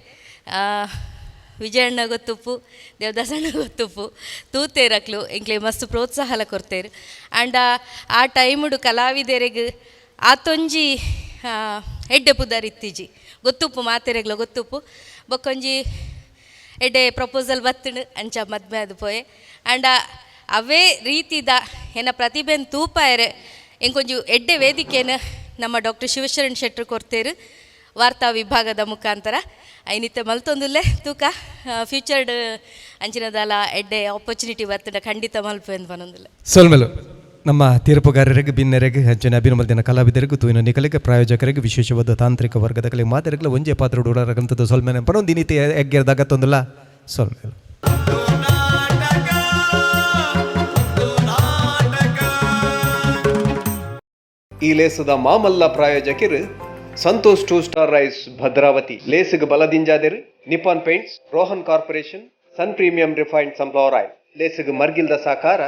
Speaker 9: ವಿಜಯಣ್ಣ ಗೊತ್ತುಪ್ಪು, ದೇವದಾಸಣ್ಣ ಗೊತ್ತುಪ್ಪು, ತೂತೇರಕ್ಲು ಎಂಕ್ಲೆ ಮಸ್ತ್ ಪ್ರೋತ್ಸಾಹಲ ಕೊರ್ತೇರು. ಆಂಡ ಆ ಟೈಮುಡು ಕಲಾವಿದೆರೆಗ್ ಆತೊಂಜಿ ಎಡ್ಡೆ ಪುದರ್ ಇತ್ತೀಜಿ, ಗೊತ್ತುಪ್ಪು ಮಾತೆರೆಗ್ಲ ಗೊತ್ತುಪ್ಪು. ಬೊಕ್ಕೊಂಜಿ ಎಡ್ಡೆ ಪ್ರಪೋಸಲ್ ಬತ್ತುಂಡು, ಅಂಚ ಮದ್ಮೆ ಆದ್ ಪೋಯೆ. ಆಂಡ ಅವೇ ರೀತಿದ ಎನ್ನ ಪ್ರತಿಭೆನ್ ತೂಪಾಯರೆ ಎಂಕೊಂಜಿ ಎಡ್ಡೆ ವೇದಿಕೆನ ನಮ್ಮ ಡಾಕ್ಟರ್ ಶಿವಶರಣ್ ಶೆಟ್ಟರು ಕೊರ್ತೇರು ವಾರ್ತಾ ವಿಭಾಗದ ಮುಖಾಂತರ. ಐನಿತ್ತೆ ಮಲ್ತೊಂದುಲ್ಲೆ ತೂಕ ಫ್ಯೂಚರ್ಡ್ ಅಂಚಿನದಾಲ ಎಡ್ಡೆ ಆಪರ್ಚುನಿಟಿ ಬರ್ತಂಡ ಖಂಡಿತ ಮಲ್ಪು ಪನೊಂದುಲ್ಲೆ.
Speaker 2: ಸೊಲ್ಮೆಲು ನಮ್ಮ ತೀರ್ಪುಗಾರರಿಗೆ, ಬಿನ್ನೆರೆಗ್, ಅಂಚನೆ ಅಭಿನಮಲ್ದಿನ ಕಲಾವಿದರಿಗೂ, ತೂಯಿನ ನಿಕಲಿಗೆ, ಪ್ರಾಯೋಜಕರಿಗೆ, ವಿಶೇಷವಾದ ತಾಂತ್ರಿಕ ವರ್ಗದ ಕಲೆ ಮಾತೆರೆಗ್ಲ ಒಂಜೇ ಪಾತ್ರ ಉಡಾರಗಂತದ ಸೊಲ್ಮೆನೆ ಪನೊಂದು ದಿನಿತಿ ಎಗ್ಗೆರ್ದಾಗತ್ತೊಂದುಲ್ಲ. ಸೊಲ್ಮೆಲು.
Speaker 10: ಈ ಲೇಸದ ಮಾಮಲ್ಲ ಪ್ರಾಯೋಜಕರು Santosh two star rice Bhadravati, ಲೇಸುಗ್ ಬಲದಿಂಜಾದೆರು Nippon Paints, Rohan Corporation, Sun Premium Refined Sunflower Oil. ಲೇಸುಗ್ ಮರ್ಗಿಲ್ದ ಸಾಕಾರ